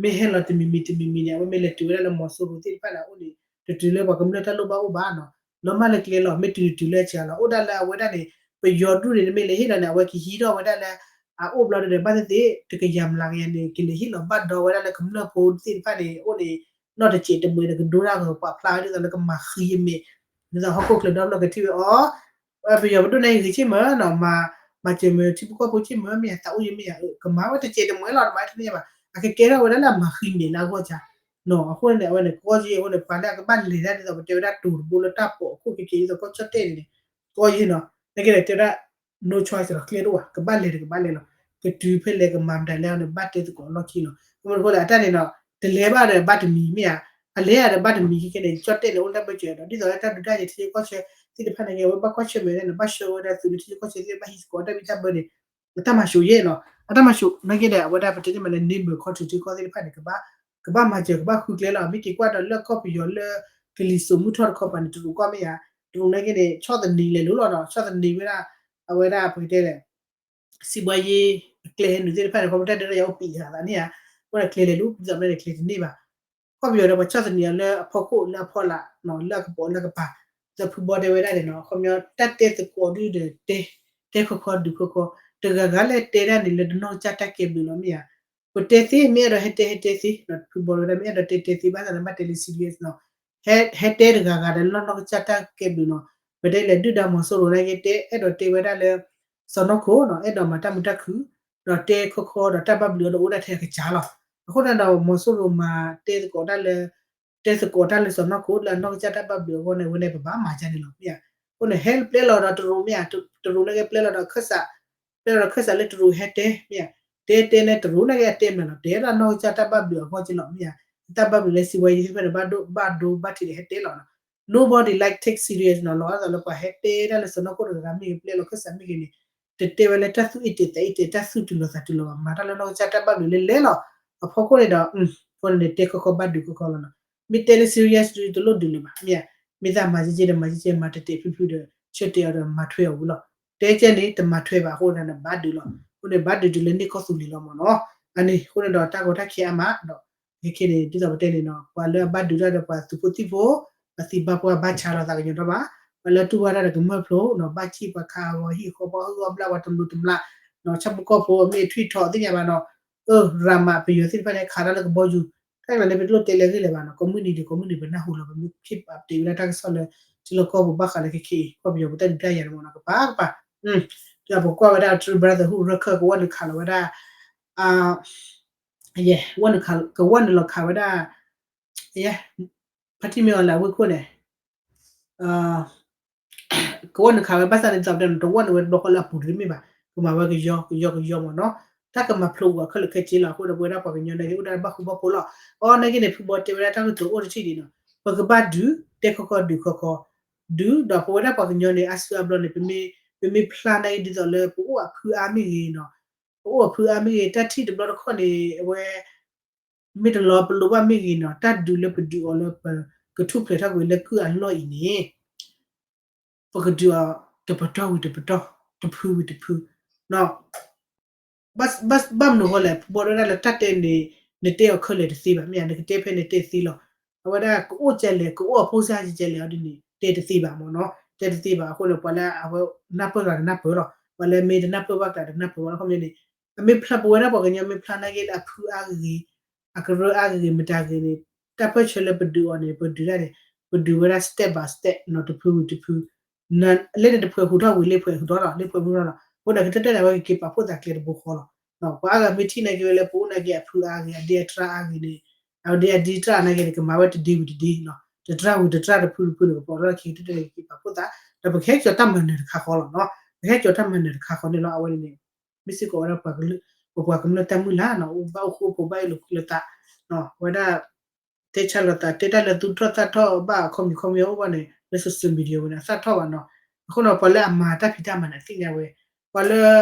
ၤန့ၣ် အဝဲမ့ၢ်လဲၤတုၤဝဲဒၣ်လၢမီၤစိရိၤသ့ၣ်တဖၣ်န့ၣ် အအိၣ်န့ၣ် တတုၤလၢပှၤကမျၢၢ်တၢ်လိၣ်ဘၣ်အိၣ်ဘၣ်နီၤ လီၤမၢ်လၢကျဲလီၤ မ့ၢ်တုၤတုၤလၢအစှၤလီၤ အိၣ်ဒၣ်လၢအဝဲဒၣ်န့ၣ် ပယီၤဒူၣ်န့ၣ် နမ့ၢ်လဲၤဟ့ၣ်လီၤန့ၣ် အဝဲကဟံးထီၣ်ဝဲဒၣ်လၢ အအိၣ်ဘျီဒီး ဘၣ်သ့ၣ်သ့ၣ် တကယၤမျးကယၤန့ၣ် ကလဲၤဟ့ၣ်လီၤဘၣ်ဒီးဝဲဒၣ်လၢကမျၢၢ်ဖိသ့ၣ်တဖၣ်န့ၣ် အိၣ်န့ၣ် နီၢ်တစဲးတမှဲၤန့ၣ် ကဒိတၢ်ဂီၤပာ်ဖျါဝဲဒ်သိးလၢကမၤဃံအမဲာ် ဒ်သိးဟီၣ်ခိၣ်ချၢဒီဖျၢၣ်ကထံၣ်ဝဲအီၤ ပယီၤပဒိၣ်န့ၣ်ဂ့ၤဆ့ၣ်မၢနီၤ မၤစၢၤမၢထံဖိကီၢ်ဖိဆ့ၣ်မၢမ့ၢ်ယၤ သးအိၣ်ယဲမ့ၢ်ယၤ ကမၤဝဲတစဲးတမှဲၤလီၤ တမၤထံၣ်န့ၣ်ဘၣ် အကကဲထီၣ်ဝဲဒၣ်လၢအမၤဃံမဲာ်လၢအဂီၢ်စ့ၢ် နီၤ အဃိန့ၣ် အဝဲန့ၣ် ကီၢ်က့အဃိန့ၣ် ပှၤလၢအကဘၣ်လဲၤတၢ်ဒ်သိးပတဲဝဲဒၣ်တိၤတဘိလၢတၢ်ပိာ်အခိၣ်က့က့ ဒ်သိးကီၢ်ကၠီၣ်တဲၣ်န့ၣ်န့ၣ် ကီၢ်ယဲနီၤ နက့ဒီးတဲဝဲဒၣ် no choice လီၤ ကျဲတအိၣ်ဘၣ် ကဘၣ်လဲၤဒီးကဘၣ်လဲၤလီၤ ကတုၤဖဲလဲၣ်ကမၤမတၤလဲၣ်န့ၣ် ဘၣ်တဲသကိးလီၢ်ခံလီၤ အဃိန့ၣ် အတၢ်န့ၣ်နီၤ တလဲၤဘၣ်ဒီးဘၣ်တမံၤမ့ၢ်ဧါ အလဲၤဒီးဘၣ်တမံၤခဲခဲန့ၣ် ကၠီၣ်တဲၣ်န့ၣ် အိၣ်လၢတၢ်ဘၢၣ်စၢၤဒီး ဒ်သိးလၢတၢ်ဒုးတၢ်ယၤထံဆၢကီၢ်ဆၢသ့ၣ်တဖၣ်န့ၣ် အဝဲဘၣ်ကွၢ်ဆၢၣ်မဲာ်ဝဲဒၣ်န့ၣ် ဘၣ်ဆှၢဝဲဒၣ်သုးလၢထံဆၢကီၢ်ဆၢသ့ၣ် ဘၣ်ဟံးသကိးတၢ်ဘံၣ်တၢ်ဘၢန့ၣ် အတၢ်မၤစၢၤယဲနီၤ အတၢ်မၤစၢၤ နက့ဒီး အဝဲဒၣ်ပတဲန့ၢ်မးလၢ neighbor country ထံကီၢ်သ့ၣ်တဖၣ်န့ၣ် ကဘၣ် ကဘၣ်မၤစၢၤ ကဘၣ်ဃုကျဲလီၤ မ့ၢ်က့ၤကွၢ်ဒီးလၢကီၢ်ပယီၤလၢ ကလံၤစိးမုၢ်ထီၣ်တခီပၤန့ၣ် တရူးကီၢ်မ့ၢ်ဧါ, တရူးနာ်က့န့ၣ် ဆီၣ်သနံးလဲၤလိၤလီၤနီၤ, ဆီၣ်သနံးဝဲဒၣ် အဝဲဒၣ်ပကတဲလဲၣ် စံးဘှါယ့ အကျဲဟဲနုာ်သ့ၣ်တဖၣ်န့ၣ် ခီဖျိတၢ်ဒုးတၢ်ယၤအိၣ်ပံးယၤသးန့ၣ်ဧါ, အဃိန့ၣ်ကျဲလဲၤလိၤ ဒ်သိးမ့ၢ်န့ၣ် ကျဲတန့ၢ်ဘၣ် ခီပညီဒီး ပှၤဆီၣ်သနံးအီၤလၢအဖီခိၣ်လၢအဖီလာ် လၢအကပိာ်လၢအကပၤ, ဒီးဖုဘီတဲဝဲဒၣ်န့ၣ်နီၤ, ခီပညီ တၢ်တဲသကိးဒုဒီးတဲ, တဲခီခီဒုးခီခီ, တဂၤဂၤလၢတဲဒၣ်န့ၣ် လၢတနီၢ်ကစၢ်တၢ်ကဲဘျုးလီၤမ့ၢ်ဧါ, ပတဲသ့ မ့ၢ်အဲၣ်ဒိးဟဲတဲဟဲတဲသ့, ဖုဘီတဲဝဲဒၣ် မ့ၢ်အဲၣ်ဒိးတဲတဲသ့ ဘၣ်ဆၣ်န့ၣ် ဘၣ်တဲလၢ serious နီၤ, ဟဲတဲတဂၤဂၤဒီးလၢနီၢ်ကစၢ်တၢ်ကဲဘျုးနီၤ, ပတဲလဲၤဒုၣ်ဒါမီၤစိရိၤနာ်က့တဲ အဲၣ်ဒိးတဲဝဲဒၣ်လၢ စီၤနီၢ်ခိၣ်နီၤ အဲၣ်ဒိးမၤတၢ်မုာ်တၢ်ခုၣ်, ဒီးတဲခီခီဒီးတၢ်ဘၣ်ဘျုးအီၤဒီးအိၣ်ဒၣ်ထဲအကစၢ်လီၤ. အဃိန့ၣ်ဒီး မီၤစိရိၤမၤတဲသကိးတၢ်လၢ တဲသကိးတၢ်လၢစီၤနီၢ်ခိၣ်လၢအနီၢ်ကစၢ်တၢ်ဘၣ်ဘျုးအဂီၢ်န့ၣ် အဝဲန့ၣ်ပဘၣ်မၤဒ်န့ၣ်လီၤမ့ၢ်ဧါ, အဃိန့ၣ် ဟဲပျဲလီၤဒီးတရူးမ့ၢ်ဧါ, တရူးနာ်က့ပျဲလီၤဒီးခၢၣ်စး ပျဲလီၤဒီးခၢၣ်စးလၢတရူးဟဲတဲမ့ၢ်ဧါ, တဲတဲန့ၣ်တရူးနာ်က့အတဲမ့ၢ်လီၤ, တဲဒၣ်နီၢ်ကစၢ်တၢ်ဘၣ်ဘျုးအဂီၢ်က့လီၤမ့ၢ်ဧါ, တၢ်ဘၣ်ဘျုးလၢစံးဘှါယ့သ့ၣ်တဖၣ်န့ၣ် ဘၣ်ဒိဘၣ်ထံးဒီးဟဲတဲလီၤနီၤ, nobody like take serious နီၤ, လီၤအသးလၢပှၤဟဲတဲဒၣ်လၢစီၤနီၢ်ခိၣ်တဂၤဂၤမ့ၢ်ဂ့ၤ ပျဲလီၤခၢၣ်စးမ့ၢ်ဂ့ၤန့ၣ် တတဲဝဲလၢတၢ်သူၣ်အ့ၣ်တ့ၢ်သးအ့ၣ်တ့ၢ် တၢ်သူၣ်တုၤလီၤသးတုၤလီၤဘၣ်, မၤတၢ်လၢနီၢ်ကစၢ်တၢ်ဘၣ်ဘျုးလဲၤလဲၤလီၤ. အဖီခိၣ်န့ၣ်ဒီး အဃိန့ၣ်န့ၣ် တဲခီခီဘၣ်ဒုးခီခီလီၤနီၤ, မ့ၢ်တဲလၢ serious ဒုးတလိၣ်ဒုးလၢၤဘၣ်မ့ၢ်ဧါ, မ့ၢ်သးမၤကဲကဲဒီးမၤကဲကဲ မၤတဲာ်တဲာ်ဖျုးဖျုးဒီး ဆၢတဲာ်အီၤဒီးမၤထွဲအီၤဝံၤလီၤ, တဲကဲန့ၣ် တမၤထွဲဘၣ်အဃိန့ၣ် ဘၣ်ဒုးလီၤ, အဃိန့ၣ် ဘၣ်ဒုးတုၤလၢန့ၢ်ကီၢ်သူလ့ၤလီၤမ့ၢ်နီၤ, အန့ၣ်အဃိန့ၣ်ဒီးတၢ်ကီတၢ်ခဲအါမးဒီး ခဲခဲန့ၣ် ဒ်သိးပတဲန့ၣ်နီၤ ပှၤလၢအဘၣ်ဒုးတၢ်ဒီးပှၤသုးဖိသံၣ်ဖိ အသံဘၣ်ပှၢ်ဘၣ်ဆါလီၤသးကညီၤဒီးဘၣ်, ပှၤလၢတူၢ်ဘၣ်တၢ်ဒီးကမၢၢ်ဖျိနီၤ ဘၣ်စံၣ်ပှၤခးအဂီၤဟံၣ်ဃီပှၤအၢၣ်အီဘျၣ်ပှၤတမျိးတမျာ်, ဆၣ်ဖိကီၢ်ဖိမ့ၢ်ထွံၣ်ထီၣ်သ့ၣ်ညါဘၣ်နီၤ, အၢ ရၤမးပယီၤသ့ၣ်တဖၣ်န့ၣ် ခးတၢ်လၢကဘီယူၤ, တၢ်ကျါန့ၣ် ပတလိၣ်တဲလၢအဂ့ၢ်လၢၤဘၣ်နီၤ, ကိးမုၢ်နံၤဒံးကိးမုၢ်နံၤပနၢ်ဟူလီၤ ပမ့ၢ် keep update ဝဲဒၣ်တၢ်ကစီၣ်လၢ ထံလီၢ်ကီၢ်ပူၤဘၣ်ဃးလၢခဲခဲအံၤ ကီၢ်ပယီၤပတၢ်ဒုးတၢ်ယၤန့ၣ်မ့ၢ်နီၤ ကပၤကပၤ, ဒီးပကွၢ်ဝဲဒၣ် True Brotherhood ရၢခၢၣ်ကဝီၤနုာ်ခးလီၤဝဲဒၣ် ယဲ ကဝီၤနုာ်လီၤခးဝဲဒၣ် ယဲ ဖါတံၢ်မ့ၢ်အီၤလၢအဝ့ၢ်ခိၣ်န့ၣ် ကဝီၤနုာ်ခးဝဲဘၣ်ဆၣ်န့ၣ် ဒ်သိးပတဲန့ၣ် တဝီၤနုာ်ဝဲတဘျီဃီလၢအပူၤတမ့ၢ်ဘၣ်, ကမၤဝဲကယီကယီကယီမ့ၢ်နီၤ, တၢ်ကမၤဖျိးကွံာ်ခဲလၢာ်ခဲဆ့လီၤ. အဃိဒီးပဝဲဒၣ်ပှၤကညီန့ၣ် အိၣ်ဒၣ်ဘၣ်ဃူဘၣ်ဖိးလီၤ. အီ နာ်က့န့ၣ် ဖုဘီတဲဝဲဒၣ်တၢ်ကတိၤအိၣ်တထံၣ်ဒံးနီၤ, ပကဘၣ်ဒုး တဲခီခီဒုးခီခီ, ဒုးဒီးပဝဲဒၣ်ပှၤကညီန့ၣ် အါစုအါဘျီန့ၣ် ပမ့ၢ်ဖျါနာ်က့ဒ်သိးလၢပအိၣ်အဖုအါမ့ၢ်ဂ့ၤနီၤ, ပအိၣ်အဖုအါမ့ၢ်ဂ့ၤ တၢ်ထံၣ်တဘျီတခီၣ်န့ၣ် အဝဲ မ့ၢ်တလီၤပလိာ်ဘၣ်မ့ၢ်ဂ့ၤနီၤ, တၢ်ဒုးလၢပဒုးအီၤလၢပကထူၣ်ဖျဲးထီၣ်ကွံာ်လၢကုၢ်အလီၢ်အံၤန့ၣ် ပကဒုးအီၤတပတီၢ်ဝံၤတပတီၢ်, တဖုဝံၤတဖု, ဘၣ်မနုၤအဃိလဲၣ်, ဖုဘီတဲဝဲဒၣ်လၢတၢ်တဲန့ၣ် နတဲအီၤခဲလၢာ်တသ့ဘၣ်, မ့ၢ်ဧါ, နကတဲဖဲန့ၣ်တဲသ့လီၤ. အဝဲဒၣ်ကအိၣ်ကလဲၣ် ကအိၣ်အဖိစၢ်ကလဲၣ်အီၤဒ်န့ၣ် တဲတသ့ဘၣ်မ့ၢ်နီၤ, တဲတသ့ဘၣ်. အဃိန့ၣ် ပှၤလၢအဝဲ နၢ်ပၢၢ်ကျါတနၢ်ပၢၢ်လီၤ, ပှၤလၢမ့ၢ်တနၢ်ပၢၢ်ဘၣ်ကျါတနၢ်ပၢၢ်ဘၣ်လီၤ. ခီပညီန့ၣ် အမ့ၢ်ဖျါပဝဲဒၣ်ပှၤကညီမ့ၢ်ဖျါနာ်က့လၢအဖုအါဂ့ၤဂ့ၤ, အကရၢအါဂ့ၤဂ့ၤ မတၤဂ့ၤန့ၣ် တၢ်ပၢၢ်ဆၢလၢပဒုးအီၤန့ၣ် ပဒုးဒၣ်န့ၣ် ပဒုးဝဲဒၣ် step by step နီၤ, တဖုဝံၤတဖု လၢန့ၣ်တဖုဟူးထီၣ်ဝံၤလၢဖုဟူးထီၣ်လီၤ, လၢဖုဟူးထီၣ်လီၤ. အဃိန့ၣ် ကတၢၢ်တၢၢ်န့ၣ် အဝဲကက့ၤပာ်ဖှိၣ်သးကျဲတဘိဃီလီၤ. ပှၤအါဂၤမ့ၢ်ထံၣ်နာ်က့ဝဲလၢပအိၣ်နာ်က့အဖုအါဂ့ၤ အဒ့အတြၢ်အါဂ့ၤန့ၣ်, အဒ့အဒ့တြၢ်နာ်က့န့ၣ် ကမၤဝဲတဒ့ဝံၤတဒ့လီၤ, တတြၢ်ဝံၤတတြၢ်တဖုတဖုန့ၣ် ကပာ်ထီၣ်လၢခံကတၢၢ်တၢၢ်န့ၣ် ကက့ၤပာ်ဖှိၣ်သး, ဒီးပကဟဲကၠီၤတၢ်မၤနၢၤတခါဃီလီၤနီၤ, ပဟဲကၠီၤတၢ်မၤနၢၤတခါဃီန့ၣ်လီၤ. အဝဲန့ၣ်န့ၣ် မ့ၢ်စ့ၢ်ကီးဝဲဒၣ်ပှၤကလုာ်, ပပှၤကမျၢၢ်တၢ်မုၢ်လၢ်နီၤ, အိၣ်ဘၣ်အိၣ်ဃူအိၣ်ဖိးဘၣ်အ့ၣ်လိာ်ကွံလိာ်သး, ဝဲဒၣ် တဲဆါလိာ်သး တဲတၢ်လၢသူၣ်ထီၣ်သၣ်ထီၣ်ဘၣ်အခီပညီခီပညီအိၣ်ဘၣ်န့ၣ် လၢ social media ဝဲန့ၣ် အသၣ်ထီၣ်ဘၣ်နီၤ. အဃိန့ၣ် ပှၤလၢအမၤတၢ်ဖံးတၢ်မၤန့ၣ် အသ့ၣ်ညါဝဲ, ပှၤလၢ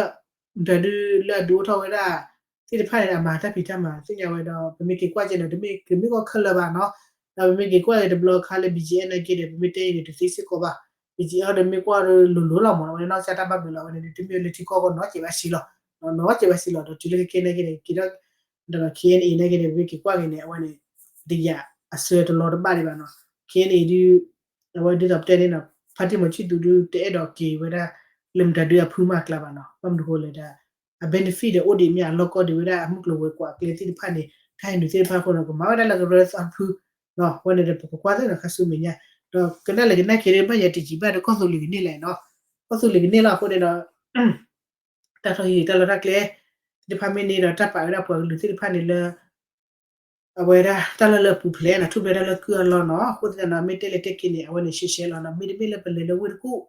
တၢ်ဒုးလၢအဒုးအိၣ်ထီၣ်ဝဲဒၣ် သ့ၣ်တဖၣ်န့ၣ် အမၤတၢ်ဖံးတၢ်မၤသ့ၣ်ညါဝဲဒီး ပမ့ၢ်က့ၤကွၢ်က့ၤန့ၣ် တမ့ၢ်ကမ့ၢ်ကီၢ်ခဲလၢာ်ဘၣ်နီၤ. ဒီးပမ့ၢ်က့ၤကွၢ်က့ၤတဘျီခါလၢ ဘီၣ်ကၠ့ၣ်အဲၣ် နာ်က့ဒီး ပမ့ၢ်တဲအံၤန့ၣ် တသ့စ့ၢ်ကီးဘၣ်. ဘီၣ်ကၠ့ၣ်အဲၣ် ဒီးမ့ၢ်ကွၢ်လိၤလိၤလီၤမး အဝဲန့ၣ်နီၢ်ကစၢ်တၢ်ဘၣ်ဘျုးလီၤ အဝဲန့ၣ်န့ၣ် တမ့ၢ်လၢထံကီၢ်အဂီၢ်နီတစဲးဘၣ်ဆံးလီၤ. နီတစဲးဘၣ်ဆံးလီၤ ဒီးတုၤလၢခဲခဲနာ်က့န့ၣ် က့ၤဒီး ဒီး ခ့ၣ်အဲၣ်အံၣ် နာ်က့န့ၣ် ပမ့ၢ်က့ၤကွၢ်က့ၤန့ၣ် အဝဲန့ၣ် တယာ်အစၢတလီတဘၣ်ဒံးဘၣ်နီၤ. ခ့ၣ်အဲၣ်အံၣ် ဒုး အဝဲဒ်သိးပတဲန့ၣ်နီၤ ဖါတံၢ်မီၤဆံၣ်သူးဒုး တအဲၣ်ဒိးက့ၤဝဲဒၣ် လၢမတၤဒုးအဖုမၤကျါဘၣ်နီၤ. ဘၣ်မနုၤဃိလဲၣ်ဒီး အ benefit ဒီးအိၣ်ဒံးမ့ၢ် အလီၢ်ကီၢ်ဒံးဝဲဒၣ် အမုၢ်ကျိၤဝဲၤကွာ်အကျဲသ့ၣ်တဖၣ်န့ၣ် တၢ်ဟဲနုာ်သ့ၣ်တဖၣ်အဃိန့ၣ် ကမၤဝဲဒၣ်လၢကရၢသီတဖု အဝဲန့ၣ်ဒီး ပကကွၢ်သ့ၣ်နီၤ ခါဆူမဲာ်ညါ ဒီးကနၣ်လဲာ်ကနၣ်က့ၤဒ်ဘၣ်ယၤတယံာ်ဘၣ်ဒီး ကီၢ်သူလ့ၤကန့ၢ်လံနီၤ. ကီၢ်သူလ့ၤကန့ၢ်လီၤအဃိန့ၣ်ဒီး တၢ်ထီၣ်ဟံၣ်တၢ်လီၢ်တၢ်ကျဲသ့ၣ်တဖၣ်မ့ၢ်န့ၣ်ဒီး တၢ်ပာ်ဝဲဒၣ်ပှၤကလုာ်သ့ၣ်တဖၣ်န့ၣ်လၢ အဝဲဒၣ်တၢ်လီၢ်လၢအပူၤဖျဲးနီၤ ထူၣ်ဖျဲးတၢ်လၢကုၢ်အလီၢ်နီၤ. အဃိသတးဒီး မ့ၢ်တဲလဲၤတဲက့ၤန့ၣ် အဝဲန့ၣ်ရှဲရှဲလီၤနီၤ. မ့တမ့ၢ်လၢပလဲၤလၢဝ့ၢ်တကူၣ်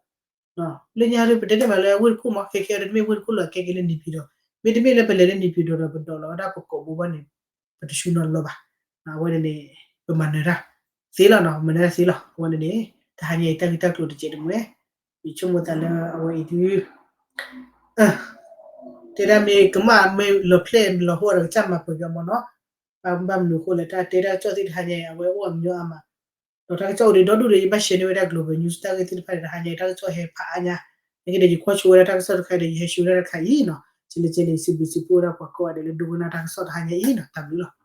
လၢညါဒုး ပတဲတ့ၢ်မးလၢဝ့ၢ်တကူၣ်မး ခဲခဲအံၤတမ့ၢ်ဝ့ၢ်တကူၣ်လီၤ ကဲက့ၤလၢန့ၣ်ပၠံၤဒီး မ့တမ့ၢ်လၢပလဲၤလၢန့ၣ်ပၠံၤဒီး ပဒိးလီၤဝဲဒၣ်ပကိာ်ဘိဘၣ်န့ၣ် ပတဆူနီတဘျီဘၣ်. အဝဲန့ၣ်န့ၣ် ပမၤနၢၤတၢ်သ့လီၤနီၤ ပမၤနၢၤတၢ်သ့လီၤ. အဝဲန့ၣ်န့ၣ် တဟါညါအံၤတၢ်ဂ့ၢ်တၢ်ကျိၤတစဲးတမှဲၤ ယဆိကမိၣ်သးလၢအဝဲအံၤဒုး တဲဒၣ်မ့ၢ်ကမၣ်မ့ၢ်လီၤဖျဲၣ်လီၤဟိဒီးကစၢ်မၤပှဲၤက့ၤမ့ၢ်နီၤ. ဘၣ်မနုၤအဃိလဲၣ် တၢ်တဲတၢ်ကစီၣ်သ့ၣ်တဟါညါအံၤ အဝဲအိၣ်အမညီအါမး ဒီးတၢ်ကစီၣ်အိၣ်ဒံးဒီဒူၣ်ဒီး ယဘၣ် share န့ၢ်ဝဲဒၣ် Global News တၢ်ဂ့ၢ်သ့ၣ်တဖၣ်န့ၣ် တဟါညါအံၤ တၢ်ကစီၣ်ဟဲဖးအါညါ, နာ်က့ဒီး ယကွၢ်ဆိဝဲဒၣ်တၢ်ကစီၣ်တခါဒီး ယဟဲ share ဝဲဒၣ်တခါအံၤနီၤ, ကလဲၤကလဲၤ ယစံးဘျုးစံးဖှိၣ်ဝဲဒၣ်ပှၤကိးဂၤဒဲးလၢ ဒိကနၣ်တၢ်ကစီၣ်တဟါညါအံၤနီၤ, တၢ်ဘျုးလီၤ.